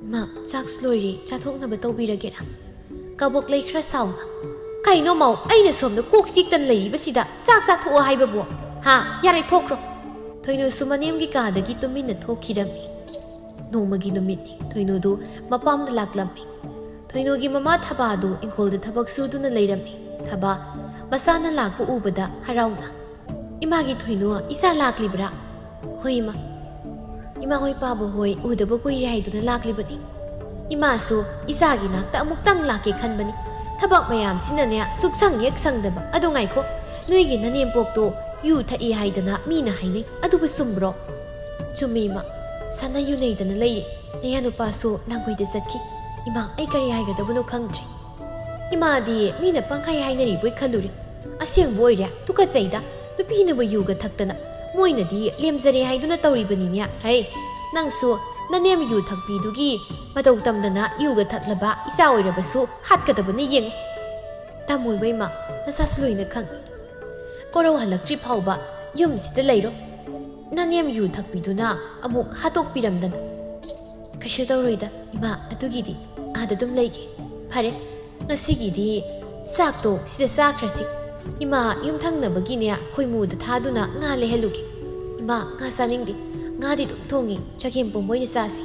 "ꯏꯃꯥ, ꯆꯥꯛꯁꯨ ꯂꯣꯏꯔꯦ, ꯆꯥꯊꯣꯛꯅꯕ ꯇꯧꯕꯤꯔꯒꯦꯔꯥ?" ꯀꯕꯣꯛꯂꯩ ꯈꯔ ꯁꯥꯎꯅ, "ꯀꯩꯅꯣ ꯃꯧ, ꯑꯩꯅ ꯁꯣꯝꯗ ꯀꯣꯛ ꯆꯤꯛꯇꯅ ꯂꯩꯔꯤꯕꯁꯤꯗ ꯆꯥꯛ ꯆꯥꯊꯣꯛꯑꯣ ꯍꯥꯏꯕꯕꯨ? ꯍꯥ? ꯌꯥꯔꯦ, ꯊꯣꯛꯈ꯭ꯔꯣ꯫" ꯊꯣꯏꯅꯨꯁꯨ ꯃꯅꯦꯝꯒꯤ ꯀꯥꯗꯒꯤ ꯇꯨꯃꯤꯟꯅ ꯊꯣꯛꯈꯤꯔꯝꯃꯤ꯫ ꯅꯣꯡꯃꯒꯤ ꯅꯨꯃꯤꯠꯅꯤ꯫ ꯊꯣꯏꯅꯨꯗꯨ ꯃꯄꯥꯝꯗ ꯂꯥꯛꯂꯝꯃꯤ꯫ ꯊꯣꯏꯅꯨꯒꯤ ꯃꯃꯥ ꯊꯕꯥꯗꯨ ꯏꯪꯈꯣꯜꯗ ꯊꯕꯛ ꯁꯨꯗꯨꯅ ꯂꯩꯔꯝꯃꯤ꯫ ꯊꯕꯥ ꯃꯆꯥꯅ ꯂꯥꯛꯄ ꯎꯕꯗ ꯍꯔꯥꯎꯅ, "ꯏꯃꯥꯒꯤ ꯊꯣꯏꯅꯨ, ꯏꯆꯥ ꯂꯥꯛꯂꯤꯕ꯭ꯔꯥ?" "ꯍꯣꯏ ꯏꯃꯥ, ꯏꯃꯥ ꯍꯣꯏ ꯄꯥꯕ ꯍꯣꯏ ꯎꯗꯕ ꯀꯨꯏꯔꯦ ꯍꯥꯏꯗꯨꯅ ꯂꯥꯛꯂꯤꯕꯅꯤ꯫ ꯏꯃꯥꯁꯨ ꯏꯆꯥꯒꯤ ꯅꯥꯛꯇ ꯑꯃꯨꯛꯇꯪ ꯂꯥꯛꯀꯦ ꯈꯟꯕꯅꯤ꯫ ꯊꯕꯛ ꯃꯌꯥꯝꯁꯤꯅꯅꯦ ꯁꯨꯛꯁꯪ ꯍꯦꯛ ꯁꯪꯗꯕ꯫ ꯑꯗꯣ ꯉꯥꯏꯈꯣ, ꯅꯣꯏꯒꯤ ꯅꯅꯦꯝꯄꯣꯛꯇꯣ ꯌꯨ ꯊꯛꯏ ꯍꯥꯏꯗꯅ ꯃꯤꯅ ꯍꯥꯏꯅꯩ, ꯑꯗꯨꯕꯨ ꯆꯨꯝꯕ꯭ꯔꯣ?" "ꯆꯨꯝꯃꯤ ꯏꯃꯥ, ꯁꯥꯟꯅ ꯌꯨ ꯅꯩꯗꯅ ꯂꯩꯔꯦ꯫ ꯅꯌꯥ ꯅꯨꯄꯥꯁꯨ ꯂꯥꯡꯕꯩꯗ ꯆꯠꯈꯤ꯫ ꯏꯃꯥ, ꯑꯩ ꯀꯔꯤ ꯍꯥꯏꯒꯗꯕꯅꯣ ꯈꯪꯗ꯭ꯔꯦ꯫" ꯏꯃꯥꯗꯤ ꯃꯤꯅ ꯄꯪꯈꯥꯏ ꯍꯥꯏꯅꯔꯤꯕꯣꯏ ꯈꯜꯂꯨꯔꯦ꯫ ꯑꯁꯦꯡꯕ ꯑꯣꯏꯔꯦ, ꯇꯨꯀꯠꯆꯩꯗ꯫ ꯅꯨꯄꯤꯅꯕꯨ ꯌꯨꯒ ꯊꯛꯇꯅ, ꯃꯣꯏꯅꯗꯤ ꯂꯦꯝꯖꯔꯦ ꯍꯥꯏꯗꯨꯅ ꯇꯧꯔꯤꯕꯅꯤꯅꯦ꯫ ꯍꯩ, ꯅꯪꯁꯨ ꯅꯅꯦꯝ ꯌꯨ ꯊꯛꯄꯤꯗꯨꯒꯤ ꯃꯇꯧ ꯇꯝꯗꯅ ꯌꯨꯒ ꯊꯛꯂꯕ ꯏꯆꯥ ꯑꯣꯏꯔꯕꯁꯨ ꯍꯥꯠꯀꯗꯕꯅꯤ ꯌꯦꯡꯉꯨ꯫ ꯇꯝꯃꯣꯏꯕ ꯏꯃꯥ, ꯅꯁꯥꯁꯨ ꯂꯣꯏꯅ ꯈꯪꯏ꯫ ꯀꯣꯔꯧ ꯍꯜꯂꯛꯇ꯭ꯔꯤ ꯐꯥꯎꯕ ꯌꯨꯝꯁꯤꯗ ꯂꯩꯔꯣ꯫ ꯅꯅꯦꯝ ꯌꯨ ꯊꯛꯄꯤꯗꯨꯅ ꯑꯃꯨꯛ ꯍꯥꯠꯇꯣꯛꯄꯤꯔꯝꯗꯅ꯫ ꯀꯩꯁꯨ ꯇꯧꯔꯣꯏꯗ ꯏꯃꯥ, ꯑꯗꯨꯒꯤꯗꯤ ꯑꯥꯗ ꯑꯗꯨꯝ ꯂꯩꯒꯦ꯫ ꯐꯔꯦ, ꯉꯁꯤꯒꯤꯗꯤ ꯆꯥꯛꯇꯣ ꯁꯤꯗ ꯆꯥꯈ꯭ꯔꯁꯤ꯫ ꯏꯃꯥ ꯌꯨꯝꯊꯪꯅꯕꯒꯤꯅꯦ ꯈꯣꯏꯃꯨꯗ ꯊꯥꯗꯨꯅ ꯉꯥ ꯂꯩꯍꯜꯂꯨꯒꯦ꯫ ꯏꯃꯥ, ꯉꯥ ꯆꯥꯅꯤꯡꯗꯦ꯫ ꯉꯥꯗꯤ ꯑꯗꯨꯝ ꯊꯣꯡꯉꯤ꯫ ꯆꯒꯦꯝꯄꯣꯝꯕ ꯑꯣꯏꯅ ꯆꯥꯁꯤ꯫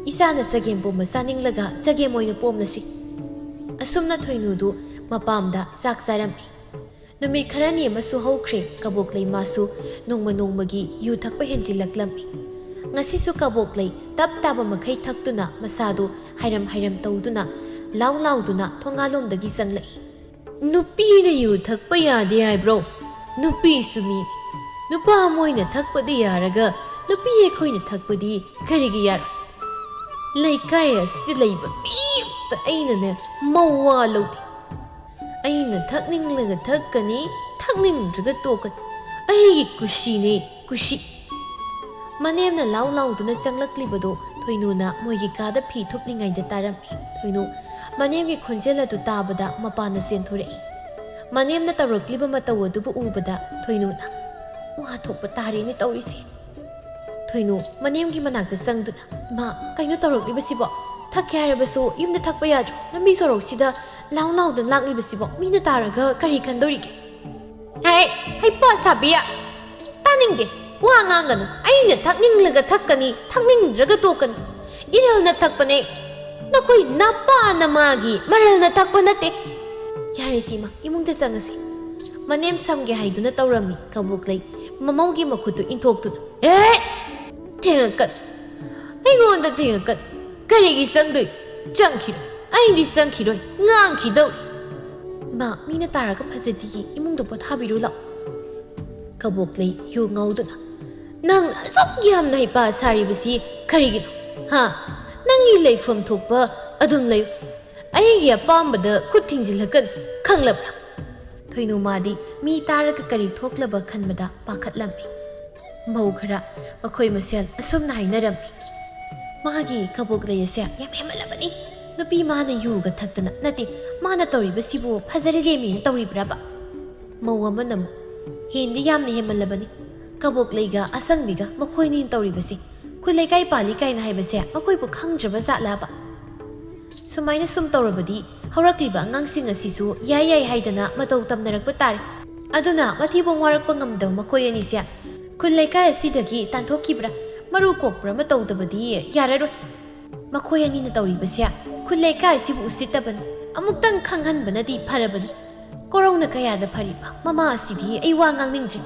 ꯏꯆꯥꯅ ꯆꯒꯦꯝꯄꯣꯝꯕ ꯆꯥꯅꯤꯡꯂꯒ ꯆꯒꯦꯝ ꯑꯣꯏꯅ ꯄꯣꯝꯂꯁꯤ꯫ ꯑꯁꯨꯝꯅ ꯊꯣꯏꯅꯨꯗꯨ ꯃꯄꯥꯝꯗ ꯆꯥꯛ ꯆꯥꯔꯝꯃꯤ꯫ ꯅꯨꯃꯤꯠ ꯈꯔꯅꯤ ꯑꯃꯁꯨ ꯍꯧꯈ꯭ꯔꯦ꯫ ꯀꯕꯣꯛꯂꯩ ꯃꯥꯁꯨ ꯅꯣꯡꯃ ꯅꯣꯡꯃꯒꯤ ꯌꯨ ꯊꯛꯄ ꯍꯦꯟꯖꯤꯜꯂꯛꯂꯝꯃꯤ꯫ ꯉꯁꯤꯁꯨ ꯀꯕꯣꯛꯂꯩ ꯇꯞ ꯇꯥꯕ ꯃꯈꯩ ꯊꯛꯇꯨꯅ ꯃꯁꯥꯗꯨ ꯍꯥꯏꯔꯝ ꯍꯥꯏꯔꯝ ꯇꯧꯗꯨꯅ ꯂꯥꯎ ꯂꯥꯎꯗꯨꯅ ꯊꯣꯡꯒꯥꯜꯂꯣꯝꯗꯒꯤ ꯆꯪꯂꯛꯏ꯫ "ꯅꯨꯄꯤꯅ ꯌꯨ ꯊꯛꯄ ꯌꯥꯗꯦ ꯍꯥꯏꯕ꯭ꯔꯣ? ꯅꯨꯄꯤꯁꯨ ꯃꯤ꯫ ꯅꯨꯄꯥ ꯃꯣꯏꯅ ꯊꯛꯄꯗꯤ ꯌꯥꯔꯒ ꯅꯨꯄꯤ ꯑꯩꯈꯣꯏꯅ ꯊꯛꯄꯗꯤ ꯀꯔꯤꯒꯤ ꯌꯥꯔꯣꯏ? ꯂꯩꯀꯥꯏ ꯑꯁꯤꯗ ꯂꯩꯕ ꯃꯤ ꯑꯃꯇ ꯑꯩꯅꯅꯦ ꯃꯋꯥ ꯂꯧꯗꯦ꯫ ꯑꯩꯅ ꯊꯛꯅꯤꯡꯂꯒ ꯊꯛꯀꯅꯤ, ꯊꯛꯅꯤꯡꯗ꯭ꯔꯒ ꯇꯣꯛꯀꯅꯤ꯫ ꯑꯩꯒꯤ ꯀꯨꯁꯤꯅꯦ, ꯀꯨꯁꯤ꯫" ꯃꯅꯦꯝꯅ ꯂꯥꯎ ꯂꯥꯎꯗꯨꯅ ꯆꯪꯂꯛꯂꯤꯕꯗꯨ ꯊꯣꯏꯅꯨꯅ ꯃꯣꯏꯒꯤ ꯀꯥꯗ ꯐꯤ ꯊꯨꯞꯂꯤꯉꯩꯗ ꯇꯥꯔꯝꯃꯤ꯫ ꯊꯣꯏꯅꯨ ꯃꯅꯦꯝꯒꯤ ꯈꯣꯟꯖꯦꯜ ꯑꯗꯨ ꯇꯥꯕꯗ ꯃꯄꯥꯟꯗ ꯆꯦꯟꯊꯣꯔꯛꯏ꯫ ꯃꯅꯦꯝꯅ ꯇꯧꯔꯛꯂꯤꯕ ꯃꯇꯧ ꯑꯗꯨꯕꯨ ꯎꯕꯗ ꯊꯣꯏꯅꯨꯅ, "ꯋꯥ ꯊꯣꯛꯄ ꯇꯥꯔꯦꯅꯦ ꯇꯧꯔꯤꯁꯦ꯫" ꯊꯣꯏꯅꯨ ꯃꯅꯦꯝꯒꯤ ꯃꯅꯥꯛꯇ ꯆꯪꯗꯨꯅ, "ꯏꯃꯥ, ꯀꯩꯅꯣ ꯇꯧꯔꯛꯂꯤꯕꯁꯤꯕꯣ? ꯊꯛꯀꯦ ꯍꯥꯏꯔꯕꯁꯨ ꯌꯨꯝꯗ ꯊꯛꯄ ꯌꯥꯗ꯭ꯔꯣ? ꯂꯝꯕꯤ ꯁꯣꯔꯣꯛꯁꯤꯗ ꯂꯥꯎ ꯂꯥꯎꯗꯅ ꯂꯥꯛꯂꯤꯕꯁꯤꯕꯣ ꯃꯤꯅ ꯇꯥꯔꯒ ꯀꯔꯤ ꯈꯟꯗꯧꯔꯤꯒꯦ?" "ꯍꯦ, ꯍꯩꯄꯥ ꯁꯥꯕꯤ! ꯇꯥꯅꯤꯡꯗꯦ꯫ ꯋꯥ ꯉꯥꯡꯒꯅꯨ꯫ ꯑꯩꯅ ꯊꯛꯅꯤꯡꯂꯒ ꯊꯛꯀꯅꯤ, ꯊꯛꯅꯤꯡꯗ꯭ꯔꯒ ꯇꯣꯛꯀꯅꯤ꯫ ꯏꯔꯜꯅ ꯊꯛꯄꯅꯦ꯫ ꯅꯈꯣꯏ ꯅꯄꯥ ꯅꯃꯥꯒꯤ ꯃꯔꯜꯅ ꯊꯛꯄ ꯅꯠꯇꯦ꯫" "ꯌꯥꯔꯦꯁꯤ ꯏꯃꯥ, ꯏꯃꯨꯡꯗ ꯆꯪꯉꯁꯤ꯫" ꯃꯅꯦꯝ ꯁꯝꯒꯦ ꯍꯥꯏꯗꯨꯅ ꯇꯧꯔꯝꯃꯤ ꯀꯕꯣꯛꯂꯩ ꯃꯃꯧꯒꯤ ꯃꯈꯨꯠꯇꯨ ꯏꯟꯊꯣꯛꯇꯨꯅ꯫ "ꯑꯦ! ꯊꯦꯡꯉꯛꯀꯅꯨ꯫ ꯑꯩꯉꯣꯟꯗ ꯊꯦꯡꯉꯛꯀꯅꯨ꯫ ꯀꯔꯤꯒꯤ ꯆꯪꯗꯣꯏ? ꯆꯪꯈꯤꯔꯣꯏ꯫ ꯑꯩꯗꯤ ꯆꯪꯈꯤꯔꯣꯏ꯫ ꯉꯥꯡꯈꯤꯗꯧꯔꯤ꯫" "ꯃꯥ, ꯃꯤꯅ ꯇꯥꯔꯒ ꯐꯖꯗꯤꯌꯦ꯫ ꯏꯃꯨꯡꯗ ꯄꯣꯊꯥꯕꯤꯔꯨ ꯂꯥꯛꯑꯣ꯫" ꯀꯕꯣꯛꯂꯩ ꯌꯨ ꯉꯥꯎꯗꯨꯅ, "ꯅꯪ ꯑꯁꯨꯛ ꯌꯥꯝꯅ ꯍꯩꯄꯥ ꯁꯥꯔꯤꯕꯁꯤ ꯀꯔꯤꯒꯤꯅꯣ? ꯍꯥ? ꯅꯪꯒꯤ ꯂꯩꯐꯝ ꯊꯣꯛꯄ ꯑꯗꯨꯝ ꯂꯩꯌꯨ꯫ ꯑꯩꯒꯤ ꯑꯄꯥꯝꯕꯗ ꯈꯨꯠ ꯊꯤꯡꯖꯤꯜꯂꯛꯀꯅꯨ, ꯈꯪꯂꯕ꯭ꯔꯥ? ꯊꯣꯏꯅꯨ ꯃꯥꯗꯤ ꯃꯤ ꯇꯥꯔꯒ ꯀꯔꯤ ꯊꯣꯛꯂꯕ ꯈꯟꯕꯗ ꯄꯥꯈꯠꯂꯝꯃꯤ꯫ ꯃꯧ ꯈꯔ ꯃꯈꯣꯏ ꯃꯁꯦꯜ ꯑꯁꯨꯝꯅ ꯍꯥꯏꯅꯔꯝꯃꯤ꯫ "ꯃꯥꯒꯤ ꯀꯕꯣꯛ ꯂꯩ ꯑꯁꯦ ꯌꯥꯝ ꯍꯦꯟꯃꯜꯂꯕꯅꯤ꯫ ꯅꯨꯄꯤ ꯃꯥꯅ ꯌꯨꯒ ꯊꯛꯇꯅ, ꯅꯠꯇꯦ, ꯃꯥꯅ ꯇꯧꯔꯤꯕꯁꯤꯕꯨ ꯐꯖꯔꯤꯔꯦꯃꯤꯅ ꯇꯧꯔꯤꯕ꯭ꯔꯕ?" ꯃꯧ ꯑꯃꯅ ꯑꯃꯨꯛ, "ꯍꯦꯟꯗꯤ ꯌꯥꯝꯅ ꯍꯦꯟꯃꯜꯂꯕꯅꯤ꯫ ꯀꯕꯣꯛ ꯂꯩꯒ ꯑꯁꯪꯕꯤꯒ ꯃꯈꯣꯏꯅꯤꯅ ꯇꯧꯔꯤꯕꯁꯤ, ꯈꯨꯜ ꯂꯩꯀꯥꯏ ꯄꯥꯜꯂꯤ ꯀꯥꯏꯅ ꯍꯥꯏꯕꯁꯦ ꯃꯈꯣꯏꯕꯨ ꯈꯪꯗ꯭ꯔꯕ ꯖꯥꯠꯂꯕ? ꯁꯨꯃꯥꯏꯅ ꯁꯨꯝ ꯇꯧꯔꯕꯗꯤ ꯍꯧꯔꯛꯂꯤꯕ ꯑꯉꯥꯡꯁꯤꯡ ꯑꯁꯤꯁꯨ ꯌꯥꯏ ꯌꯥꯏ ꯍꯥꯏꯗꯅ ꯃꯇꯧ ꯇꯝꯅꯔꯛꯄ ꯇꯥꯔꯦ꯫ ꯑꯗꯨꯅ ꯃꯊꯤꯕꯣꯡ ꯋꯥꯔꯛꯄ ꯉꯝꯗꯕ ꯃꯈꯣꯏ ꯑꯅꯤꯁꯦ ꯈꯨꯜ ꯂꯩꯀꯥꯏ ꯑꯁꯤꯗꯒꯤ ꯇꯥꯟꯊꯣꯛꯈꯤꯕ꯭ꯔꯥ, ꯃꯔꯨ ꯀꯣꯛꯄ꯭ꯔꯥ ꯑꯃ ꯇꯧꯗꯕꯗꯤ ꯌꯥꯔꯔꯣꯏ꯫ ꯃꯈꯣꯏ ꯑꯅꯤꯅ ꯇꯧꯔꯤꯕꯁꯦ ꯈꯨꯜ ꯂꯩꯀꯥꯏ ꯑꯁꯤꯕꯨ ꯎꯁꯤꯠꯇꯕꯅꯤ꯫ ꯑꯃꯨꯛꯇꯪ ꯈꯪꯍꯟꯕꯅꯗꯤ ꯐꯔꯕꯅꯤ꯫ ꯀꯣꯔꯧꯅ ꯀꯌꯥꯗ ꯐꯔꯤꯕ ꯃꯃꯥ ꯑꯁꯤꯗꯤ ꯑꯩ ꯋꯥ ꯉꯥꯡꯅꯤꯡꯗ꯭ꯔꯦ꯫"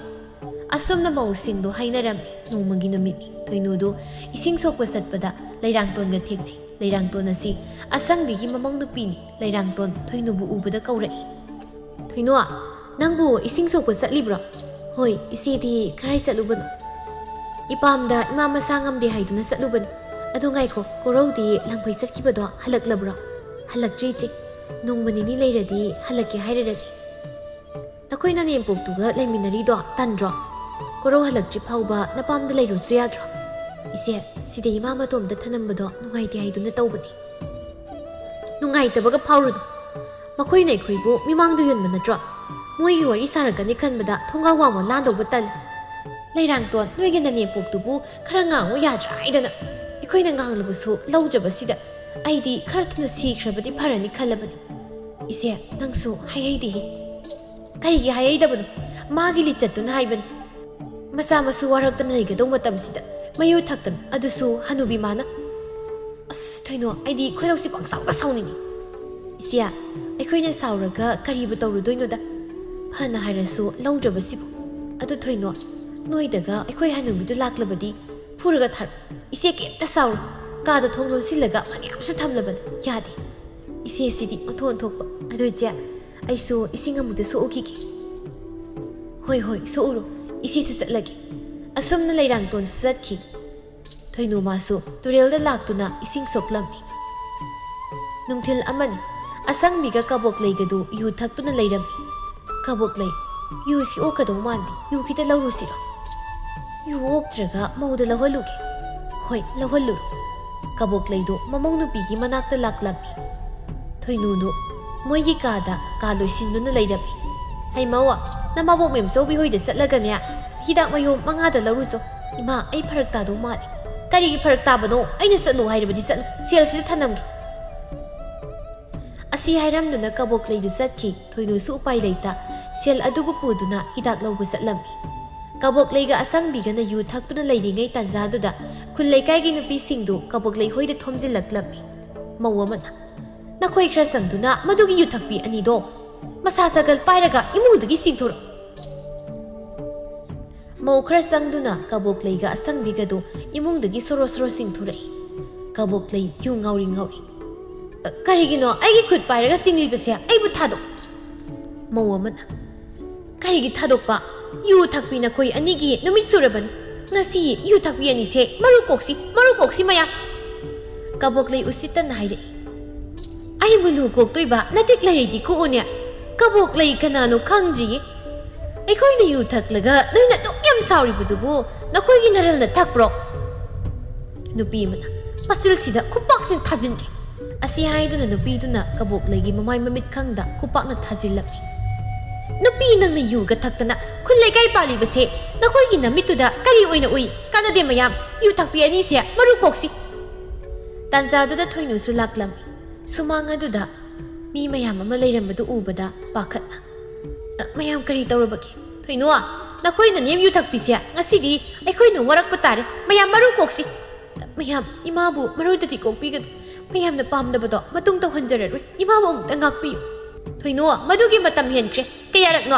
ꯑꯁꯨꯝꯅ ꯃꯧꯁꯤꯡꯗꯨ ꯍꯥꯏꯅꯔꯝꯃꯤ꯫ ꯅꯣꯡꯃꯒꯤ ꯅꯨꯃꯤꯠꯅꯤ꯫ ꯊꯣꯏꯅꯨꯗꯨ ꯏꯁꯤꯡ ꯁꯣꯛꯄ ꯆꯠꯄꯗ ꯂꯩꯔꯥꯡꯇꯣꯟꯒ ꯊꯦꯡꯅꯩ꯫ ꯂꯩꯔꯥꯡꯇꯣꯟ ꯑꯁꯤ ꯑꯁꯪꯕꯤꯒꯤ ꯃꯃꯧ ꯅꯨꯄꯤꯅꯤ꯫ ꯂꯩꯔꯥꯡꯇꯣꯟ ꯊꯣꯏꯅꯨꯕꯨ ꯎꯕꯗ ꯀꯧꯔꯛꯏ꯫ "ꯊꯣꯏꯅꯨ, ꯅꯪꯕꯨ ꯏꯁꯤꯡ ꯁꯣꯛꯄ ꯆꯠꯂꯤꯕ꯭ꯔꯣ?" "ꯍꯣꯏ, ꯏꯆꯦꯗꯤ ꯀꯔꯥꯏ ꯆꯠꯂꯨꯕꯅꯣ?" "ꯏꯄꯥꯝꯗ ꯏꯃꯥ ꯃꯁꯥ ꯉꯝꯗꯦ ꯍꯥꯏꯗꯨꯅ ꯆꯠꯂꯨꯕꯅꯤ꯫ ꯑꯗꯨ ꯉꯥꯏꯈꯣ, ꯀꯣꯔꯧꯗꯤ ꯂꯪꯐꯩ ꯆꯠꯈꯤꯕꯗꯣ ꯍꯜꯂꯛꯂꯕ꯭ꯔꯣ?" "ꯍꯜꯂꯛꯇ꯭ꯔꯤ, ꯏꯆꯦ꯫ ꯅꯣꯡꯃ ꯅꯤꯅꯤ ꯂꯩꯔꯗꯤ ꯍꯜꯂꯛꯀꯦ ꯍꯥꯏꯔꯔꯅꯤ꯫" "ꯅꯈꯣꯏ ꯅꯅꯦꯝꯄꯣꯛꯇꯨꯒ ꯂꯩꯃꯤꯟꯅꯔꯤꯗꯣ ꯇꯟꯗ꯭ꯔꯣ? ꯀꯣꯔꯧ ꯍꯜꯂꯛꯇ꯭ꯔꯤ ꯐꯥꯎꯕ ꯅꯄꯥꯝꯗ ꯂꯩꯔꯨꯁꯨ ꯌꯥꯗ꯭ꯔꯣ?" "ꯏꯆꯦ, ꯁꯤꯗ ꯏꯃꯥ ꯃꯇꯣꯝꯇ ꯊꯅꯝꯕꯗꯣ ꯅꯨꯡꯉꯥꯏꯇꯦ ꯍꯥꯏꯗꯨꯅ ꯇꯧꯕꯅꯤ꯫" "ꯅꯨꯡꯉꯥꯏꯇꯕꯒ ꯐꯥꯎꯔꯨꯅꯨ꯫ ꯃꯈꯣꯏꯅ ꯑꯩꯈꯣꯏꯕꯨ ꯃꯤꯃꯥꯡꯗ ꯌꯣꯟꯕ ꯅꯠꯇ꯭ꯔꯣ? ꯃꯣꯏꯒꯤ ꯋꯥꯔꯤ ꯁꯥꯔꯛꯀꯅꯤ ꯈꯟꯕꯗ ꯊꯣꯡꯒꯥꯎ ꯋꯥꯡꯃ ꯂꯥꯟꯗꯧꯕ ꯇꯜꯂꯤ꯫ ꯂꯩꯔꯥꯡꯇꯣꯟ, ꯅꯣꯏꯒꯤ ꯅꯅꯦꯝꯄꯣꯛꯇꯨꯕꯨ ꯈꯔ ꯉꯥꯡꯉꯨ ꯌꯥꯗ꯭ꯔꯥ ꯍꯥꯏꯗꯅ꯫ ꯑꯩꯈꯣꯏꯅ ꯉꯥꯡꯂꯕꯁꯨ ꯂꯧꯗ꯭ꯔꯕꯁꯤꯗ ꯑꯩꯗꯤ ꯈꯔ ꯊꯨꯅ ꯁꯤꯈ꯭ꯔꯕꯗꯤ ꯐꯔꯅꯤ ꯈꯜꯂꯕꯅꯤ꯫" "ꯏꯆꯦ, ꯅꯪꯁꯨ ꯍꯥꯏꯍꯩꯗꯦꯍꯦ꯫" "ꯀꯔꯤꯒꯤ ꯍꯥꯏꯍꯩꯗꯕꯅꯣ? ꯃꯥꯒꯤ ꯂꯤꯆꯠꯇꯨꯅ ꯍꯥꯏꯕꯅꯤ꯫ ꯃꯆꯥ ꯃꯁꯨ ꯋꯥꯔꯛꯇꯅ ꯂꯩꯒꯗꯧ ꯃꯇꯝꯁꯤꯗ ꯃꯌꯨ ꯊꯛꯇꯅ, ꯑꯗꯨꯁꯨ ꯍꯅꯨꯕꯤ ꯃꯥꯅ꯫ ꯑꯁ, ꯊꯣꯏꯅꯣ, ꯑꯩꯗꯤ ꯈꯣꯏꯗꯧꯁꯤ ꯄꯪꯁꯥꯎꯗ ꯁꯥꯎꯅꯤꯡꯉꯤ꯫" "ꯏꯆꯦ, ꯑꯩꯈꯣꯏꯅ ꯁꯥꯎꯔꯒ ꯀꯔꯤꯕꯨ ꯇꯧꯔꯨꯗꯣꯏꯅꯣꯗ? ꯐꯅ ꯍꯥꯏꯔꯁꯨ ꯂꯧꯗ꯭ꯔꯕꯁꯤꯕꯨ꯫ ꯑꯗꯨ ꯊꯣꯏꯅꯣ, ꯅꯣꯏꯗꯒ ꯑꯩꯈꯣꯏ ꯍꯅꯨꯕꯤꯗꯨ ꯂꯥꯛꯂꯕꯗꯤ ꯐꯨꯔꯒ ꯊꯥꯔꯣ꯫ ꯏꯆꯦ ꯀꯩꯝꯇ ꯁꯥꯎꯔꯣ꯫ ꯀꯥꯗ ꯊꯣꯡ ꯂꯣꯟꯁꯤꯜꯂꯒ ꯐꯅꯌꯥꯝꯁꯨ ꯊꯝꯂꯕꯅꯤ꯫ ꯌꯥꯗꯦ꯫ ꯏꯆꯦꯁꯤꯗꯤ ꯑꯣꯟꯊꯣꯛ ꯑꯣꯟꯊꯣꯛꯄ꯫ ꯑꯗꯨ ꯏꯆꯦ, ꯑꯩꯁꯨ ꯏꯁꯤꯡ ꯑꯃꯨꯛꯇ ꯁꯣꯛꯎꯈꯤꯒꯦ꯫" "ꯍꯣꯏ, ꯍꯣꯏ, ꯁꯣꯛꯎꯔꯣ꯫ ꯏꯆꯦꯁꯨ ꯆꯠꯂꯒꯦ꯫" ꯑꯁꯨꯝꯅ ꯂꯩꯔꯥꯡꯇꯣꯟꯁꯨ ꯆꯠꯈꯤ꯫ ꯊꯣꯏꯅꯨ ꯃꯥꯁꯨ ꯇꯨꯔꯦꯜꯗ ꯂꯥꯛꯇꯨꯅ ꯏꯁꯤꯡ ꯁꯣꯛꯂꯝꯃꯤ꯫ ꯅꯨꯡꯊꯤꯜ ꯑꯃꯅꯤ꯫ ꯑꯁꯪꯕꯤꯒ ꯀꯕꯣꯛꯂꯩꯒꯗꯨ ꯌꯨ ꯊꯛꯇꯨꯅ ꯂꯩꯔꯝꯃꯤ꯫ "ꯀꯕꯣꯛꯂꯩ, ꯌꯨꯁꯤ ꯑꯣꯛꯀꯗꯧ ꯃꯥꯟꯗꯦ, ꯌꯨ ꯈꯤꯇ ꯂꯧꯔꯨꯁꯤꯔꯣ?" "ꯌꯨ ꯑꯣꯛꯇ꯭ꯔꯒ ꯃꯧꯗ ꯂꯧꯍꯜꯂꯨꯒꯦ꯫" "ꯍꯣꯏ, ꯂꯧꯍꯜꯂꯨꯔꯣ꯫" ꯀꯕꯣꯛꯂꯩꯗꯨ ꯃꯃꯧ ꯅꯨꯄꯤꯒꯤ ꯃꯅꯥꯛꯇ ꯂꯥꯛꯂꯝꯃꯤ꯫ ꯊꯣꯏꯅꯨꯗꯨ ꯃꯣꯏꯒꯤ ꯀꯥꯗ ꯀꯥ ꯂꯣꯏꯁꯤꯟꯗꯨꯅ ꯂꯩꯔꯝꯃꯤ꯫ "ꯍꯩꯃꯧ, ꯅꯃꯥꯕꯣꯛ ꯃꯦꯝꯆꯧꯕꯤ ꯍꯣꯏꯗ ꯆꯠꯂꯒꯅꯦ, ꯍꯤꯗꯥꯛ ꯃꯌꯣꯝ ꯃꯉꯥꯗ ꯂꯧꯔꯨꯆꯣ꯫" "ꯏꯃꯥ, ꯑꯩ ꯐꯔꯛ ꯇꯥꯗꯧ ꯃꯥꯜꯂꯦ꯫" "ꯀꯔꯤꯒꯤ ꯐꯔꯛ ꯇꯥꯕꯅꯣ? ꯑꯩꯅ ꯆꯠꯂꯨ ꯍꯥꯏꯔꯕꯗꯤ ꯆꯠꯂꯨ꯫ ꯁꯦꯜꯁꯤꯗ ꯊꯅꯝꯒꯦ꯫" ꯑꯁꯤ ꯍꯥꯏꯔꯝꯗꯨꯅ ꯀꯕꯣꯛꯂꯩꯗꯨ ꯆꯠꯈꯤ꯫ ꯊꯣꯏꯅꯨꯁꯨ ꯎꯄꯥꯏ ꯂꯩꯇ ꯁꯦꯜ ꯑꯗꯨꯕꯨ ꯄꯨꯗꯨꯅ ꯍꯤꯗꯥꯛ ꯂꯧꯕ ꯆꯠꯂꯝꯃꯤ꯫ ꯀꯕꯣꯛꯂꯩꯒ ꯑꯁꯪꯕꯤꯒꯅ ꯌꯨ ꯊꯛꯇꯨꯅ ꯂꯩꯔꯤꯉꯩ ꯇꯥꯟꯖꯥꯗꯨꯗ ꯈꯨꯜ ꯂꯩꯀꯥꯏꯒꯤ ꯅꯨꯄꯤꯁꯤꯡꯗꯨ ꯀꯕꯣꯛꯂꯩ ꯍꯣꯏꯗ ꯊꯣꯝꯖꯤꯜꯂꯛꯂꯝꯃꯤ꯫ ꯃꯧ ꯑꯃꯅ, "ꯅꯈꯣꯏ ꯈꯔ ꯆꯪꯗꯨꯅ ꯃꯗꯨꯒꯤ ꯌꯨ ꯊꯛꯄꯤ ꯑꯅꯤꯗꯣ ꯃꯁꯥ ꯁꯥꯒꯜ ꯄꯥꯏꯔꯒ ꯏꯃꯨꯡꯗꯒꯤ ꯆꯦꯟꯊꯣꯔꯛꯎ꯫" ꯃꯧ ꯈꯔ ꯆꯪꯗꯨꯅ ꯀꯕꯣꯛꯂꯩꯒ ꯑꯁꯪꯕꯤꯒꯗꯨ ꯏꯃꯨꯡꯗꯒꯤ ꯁꯣꯔꯣ ꯁꯣꯔꯣ ꯆꯤꯡꯊꯣꯔꯛꯏ꯫ ꯀꯕꯣꯛꯂꯩ ꯌꯨ ꯉꯥꯎꯔꯤ ꯉꯥꯎꯔꯤ꯫ "ꯑ, ꯀꯔꯤꯒꯤꯅꯣ ꯑꯩꯒꯤ ꯈꯨꯠ ꯄꯥꯏꯔꯒ ꯆꯤꯡꯂꯤꯕꯁꯦ? ꯑꯩꯕꯨ ꯊꯥꯗꯣꯛ꯫" ꯃꯧ ꯑꯃꯅ, "ꯀꯔꯤꯒꯤ ꯊꯥꯗꯣꯛꯄ? ꯌꯨ ꯊꯛꯄꯤ ꯅꯈꯣꯏ ꯑꯅꯤꯒꯤ ꯅꯨꯃꯤꯠ ꯁꯨꯔꯕꯅꯤ꯫ ꯉꯁꯤ ꯌꯨ ꯊꯛꯄꯤ ꯑꯅꯤꯁꯦ ꯃꯔꯨ ꯀꯣꯛꯁꯤ, ꯃꯔꯨ ꯀꯣꯛꯁꯤ ꯃꯌꯥꯝ꯫" ꯀꯕꯣꯛꯂꯩ ꯎꯁꯤꯠꯇꯅ ꯍꯥꯏꯔꯛꯏ꯫ "ꯑꯩꯕꯨ ꯂꯨ ꯀꯣꯛꯇꯣꯏꯕ ꯅꯇꯤꯛ ꯂꯩꯔꯤꯗꯤ ꯀꯣꯛꯎꯅꯦ꯫ ꯀꯕꯣꯛꯂꯩ ꯀꯅꯥꯅꯣ ꯈꯪꯗ꯭ꯔꯤꯌꯦ꯫ ꯑꯩꯈꯣꯏꯅ ꯌꯨ ꯊꯛꯂꯒ ꯅꯣꯏꯅ ꯑꯗꯨꯛ ꯌꯥꯝ ꯁꯥꯎꯔꯤꯕꯗꯨꯕꯨ ꯅꯈꯣꯏꯒꯤ ꯅꯔꯜꯅ ꯊꯛꯄ꯭ꯔꯣ?" ꯅꯨꯄꯤ ꯑꯃꯅ, "ꯃꯆꯤꯜꯁꯤꯗ ꯈꯨꯄꯥꯛꯁꯤꯅ ꯊꯥꯖꯤꯟꯒꯦ꯫" ꯑꯁꯤ ꯍꯥꯏꯗꯨꯅ ꯅꯨꯄꯤꯗꯨꯅ ꯀꯕꯣꯛꯂꯩꯒꯤ ꯃꯃꯥꯏ ꯃꯃꯤꯠ ꯈꯪꯗ ꯈꯨꯄꯥꯛꯅ ꯊꯥꯖꯤꯜꯂꯝꯃꯤ꯫ "ꯅꯨꯄꯤ, ꯅꯪꯅ ꯌꯨꯒ ꯊꯛꯇꯅ ꯈꯨꯜ ꯂꯩꯀꯥꯏ ꯄꯥꯜꯂꯤꯕꯁꯦ ꯅꯈꯣꯏꯒꯤ ꯅꯃꯤꯠꯇꯨꯗ ꯀꯔꯤ ꯑꯣꯏꯅ ꯎꯏ? ꯀꯥꯟꯅꯗꯦ ꯃꯌꯥꯝ, ꯌꯨ ꯊꯛꯄꯤ ꯑꯅꯤꯁꯦ ꯃꯔꯨ ꯀꯣꯛꯁꯤ꯫" ꯇꯥꯟꯖꯥꯗꯨꯗ ꯊꯣꯏꯅꯨꯁꯨ ꯂꯥꯛꯂꯝꯃꯤ꯫ ꯁꯨꯃꯥꯡ ꯑꯗꯨꯗ ꯃꯤ ꯃꯌꯥꯝ ꯑꯃ ꯂꯩꯔꯝꯕꯗꯨ ꯎꯕꯗ ꯄꯥꯈꯠꯅ, "ꯑ, ꯃꯌꯥꯝ ꯀꯔꯤ ꯇꯧꯔꯕꯒꯦ? ꯊꯣꯏꯅꯨ, ꯅꯈꯣꯏꯅ ꯅꯦꯝ ꯌꯨ ꯊꯛꯄꯤꯁꯦ ꯉꯁꯤꯗꯤ ꯑꯩꯈꯣꯏꯅ ꯋꯥꯔꯛꯄ ꯇꯥꯔꯦ꯫ ꯃꯌꯥꯝ ꯃꯔꯨ ꯀꯣꯛꯁꯤ꯫ ꯃꯌꯥꯝ, ꯏꯃꯥꯕꯨ ꯃꯔꯨꯗꯗꯤ ꯀꯣꯛꯄꯤꯒꯅꯨ꯫ ꯃꯌꯥꯝꯅ ꯄꯥꯝꯗꯕꯗꯣ ꯃꯇꯨꯡ ꯇꯧꯍꯟꯖꯔꯔꯣꯏ꯫ ꯏꯃꯥꯕꯨ ꯑꯃꯨꯛꯇ ꯉꯥꯛꯄꯤꯌꯨ꯫" "ꯊꯣꯏꯅꯨ, ꯃꯗꯨꯒꯤ ꯃꯇꯝ ꯍꯦꯟꯈ꯭ꯔꯦ꯫ ꯀꯌꯥꯔꯛꯅꯣ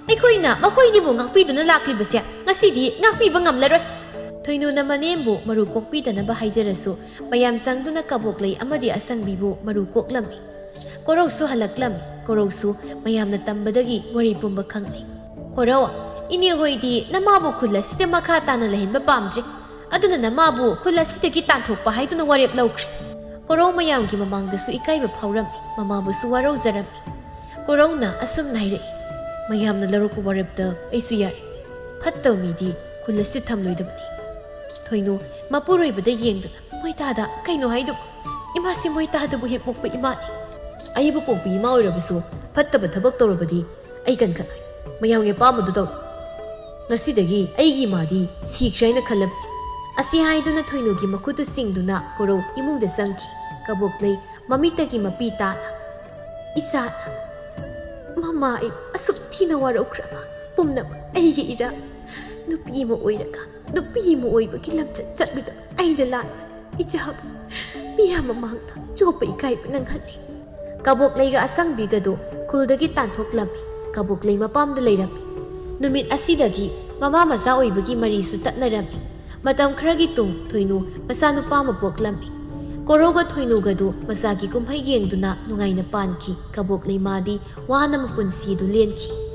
ꯑꯩꯈꯣꯏꯅ ꯃꯈꯣꯏꯅꯤꯕꯨ ꯉꯥꯛꯄꯤꯗꯨꯅ ꯂꯥꯛꯂꯤꯕꯁꯦ? ꯉꯁꯤꯗꯤ ꯉꯥꯛꯄꯤꯕ ꯉꯝꯂꯔꯣꯏ꯫" ꯊꯣꯏꯅꯨꯅ ꯃꯅꯦꯝꯕꯨ ꯃꯔꯨ ꯀꯣꯛꯄꯤꯗꯅꯕ ꯍꯥꯏꯖꯔꯁꯨ, ꯃꯌꯥꯝ ꯆꯪꯗꯨꯅ ꯀꯕꯣꯛꯂꯩ ꯑꯃꯗꯤ ꯑꯁꯪꯕꯤꯕꯨ ꯃꯔꯨ ꯀꯣꯛꯂꯝꯃꯤ꯫ ꯀꯣꯔꯧꯁꯨ ꯍꯜꯂꯛꯂꯝꯃꯤ꯫ ꯀꯣꯔꯧꯁꯨ ꯃꯌꯥꯝꯅ ꯇꯝꯕꯗꯒꯤ ꯋꯥꯔꯤ ꯄꯨꯝꯕ ꯈꯪꯂꯦ꯫ "ꯀꯣꯔꯧ, ꯏꯅꯦ ꯍꯣꯏꯗꯤ ꯅꯃꯥꯕꯨ ꯈꯨꯜ ꯑꯁꯤꯗ ꯃꯈꯥ ꯇꯥꯅ ꯂꯩꯍꯟꯕ ꯄꯥꯝꯗ꯭ꯔꯦ꯫ ꯑꯗꯨꯅ ꯅꯃꯥꯕꯨ ꯈꯨꯜ ꯑꯁꯤꯗꯒꯤ ꯇꯥꯟꯊꯣꯛꯄ ꯍꯥꯏꯗꯨꯅ ꯋꯥꯔꯦꯞ ꯂꯧꯈ꯭ꯔꯦ꯫ ꯀꯣꯔꯧ ꯃꯌꯥꯝꯒꯤ ꯃꯃꯥꯡꯗꯁꯨ ꯏꯀꯥꯏꯕ ꯐꯥꯎꯔꯝꯃꯤ, ꯃꯃꯥꯕꯨꯁꯨ ꯋꯥꯔꯧꯖꯔꯝꯃꯤ꯫ ꯀꯣꯔꯧꯅ ꯑꯁꯨꯝꯅ ꯍꯥꯏꯔꯛꯏ, "ꯃꯌꯥꯝꯅ ꯂꯧꯔꯛꯄ ꯋꯥꯔꯦꯞꯇ ꯑꯩꯁꯨ ꯌꯥꯔꯦ꯫ ꯐꯠꯇꯕ ꯃꯤꯗꯤ ꯈꯨꯜ ꯑꯁꯤꯗ ꯊꯝꯂꯣꯏꯗꯕꯅꯤ"꯫ ꯊꯣꯏꯅꯨ ꯃꯄꯨꯔꯣꯏꯕꯗ ꯌꯦꯡꯗꯨꯅ, "ꯃꯣꯏ ꯇꯥꯗ ꯀꯩꯅꯣ ꯍꯥꯏꯗꯨꯕꯨ? ꯏꯃꯥꯁꯤ ꯃꯣꯏ ꯇꯥꯗꯕꯨ ꯍꯦꯛ ꯄꯣꯛꯄ ꯏꯃꯥꯅꯤ꯫ ꯑꯩꯕꯨ ꯄꯣꯛꯄꯤ ꯏꯃꯥ ꯑꯣꯏꯔꯕꯁꯨ ꯐꯠꯇꯕ ꯊꯕꯛ ꯇꯧꯔꯕꯗꯤ ꯑꯩ ꯀꯟꯈꯠꯂꯣꯏ꯫ ꯃꯌꯥꯝꯒꯤ ꯑꯄꯥꯝꯕꯗꯨ ꯇꯧꯔꯣ꯫ ꯉꯁꯤꯗꯒꯤ ꯑꯩꯒꯤ ꯏꯃꯥꯗꯤ ꯁꯤꯈ꯭ꯔꯦ ꯍꯥꯏꯅ ꯈꯜꯂꯕꯅꯤ"꯫ ꯑꯁꯤ ꯍꯥꯏꯗꯨꯅ ꯊꯣꯏꯅꯨꯒꯤ ꯃꯈꯨꯠꯇꯨ ꯁꯤꯡꯗꯨꯅ ꯀꯣꯔꯧ ꯏꯃꯨꯡꯗ ꯆꯪꯈꯤ꯫ ꯀꯕꯣꯛꯂꯩ ꯃꯃꯤꯠꯇꯒꯤ ꯃꯄꯤ ꯇꯥꯅ, "ꯏꯆꯥꯅ, ꯃꯃꯥ ꯑꯩ ꯑꯁꯨꯛ ꯊꯤꯅ ꯋꯥꯔꯧꯈ꯭ꯔꯕ ꯄꯨꯝꯅꯃꯛ ꯑꯩꯒꯤ ꯏꯔꯥꯜ꯫ ꯅꯨꯄꯤ ꯑꯃ ꯑꯣꯏꯔꯒ ꯅꯨꯄꯤ ꯑꯃ ꯑꯣꯏꯕꯒꯤ ꯂꯝꯆꯠ ꯆꯠꯂꯨꯗꯕ ꯑꯩꯅ ꯂꯥꯟꯕꯅꯤ꯫ ꯏꯆꯥꯕꯨ ꯃꯤꯌꯥꯝ ꯃꯃꯥꯡꯗ ꯆꯣꯞꯄ ꯏꯀꯥꯏꯕ ꯅꯪꯍꯜꯂꯤ"꯫ ꯀꯕꯣꯛꯂꯩꯒ ꯑꯁꯪꯕꯤꯒꯗꯨ ꯈꯨꯜꯗꯒꯤ ꯇꯥꯟꯊꯣꯛꯂꯝꯃꯤ꯫ ꯀꯕꯣꯛꯂꯩ ꯃꯄꯥꯝꯗ ꯂꯩꯔꯝꯃꯤ꯫ ꯅꯨꯃꯤꯠ ꯑꯁꯤꯗꯒꯤ ꯃꯃꯥ ꯃꯆꯥ ꯑꯣꯏꯕꯒꯤ ꯃꯔꯤꯁꯨ ꯇꯠꯅꯔꯝꯃꯤ꯫ ꯃꯇꯝ ꯈꯔꯒꯤ ꯇꯨꯡ ꯊꯣꯏꯅꯨ ꯃꯆꯥꯅꯨꯄꯥ ꯑꯃ ꯄꯣꯛꯂꯝꯃꯤ꯫ ꯀꯣꯔꯧꯒ ꯊꯣꯏꯅꯨꯒꯗꯨ ꯃꯆꯥꯒꯤ ꯀꯨꯝꯍꯩ ꯌꯦꯡꯗꯨꯅ ꯅꯨꯡꯉꯥꯏꯅ ꯄꯥꯟꯈꯤ꯫ ꯀꯕꯣꯛꯂꯩ ꯃꯥꯗꯤ ꯋꯥꯅ ꯃꯄꯨꯟꯁꯤꯗꯨ ꯂꯦꯟꯈꯤ꯫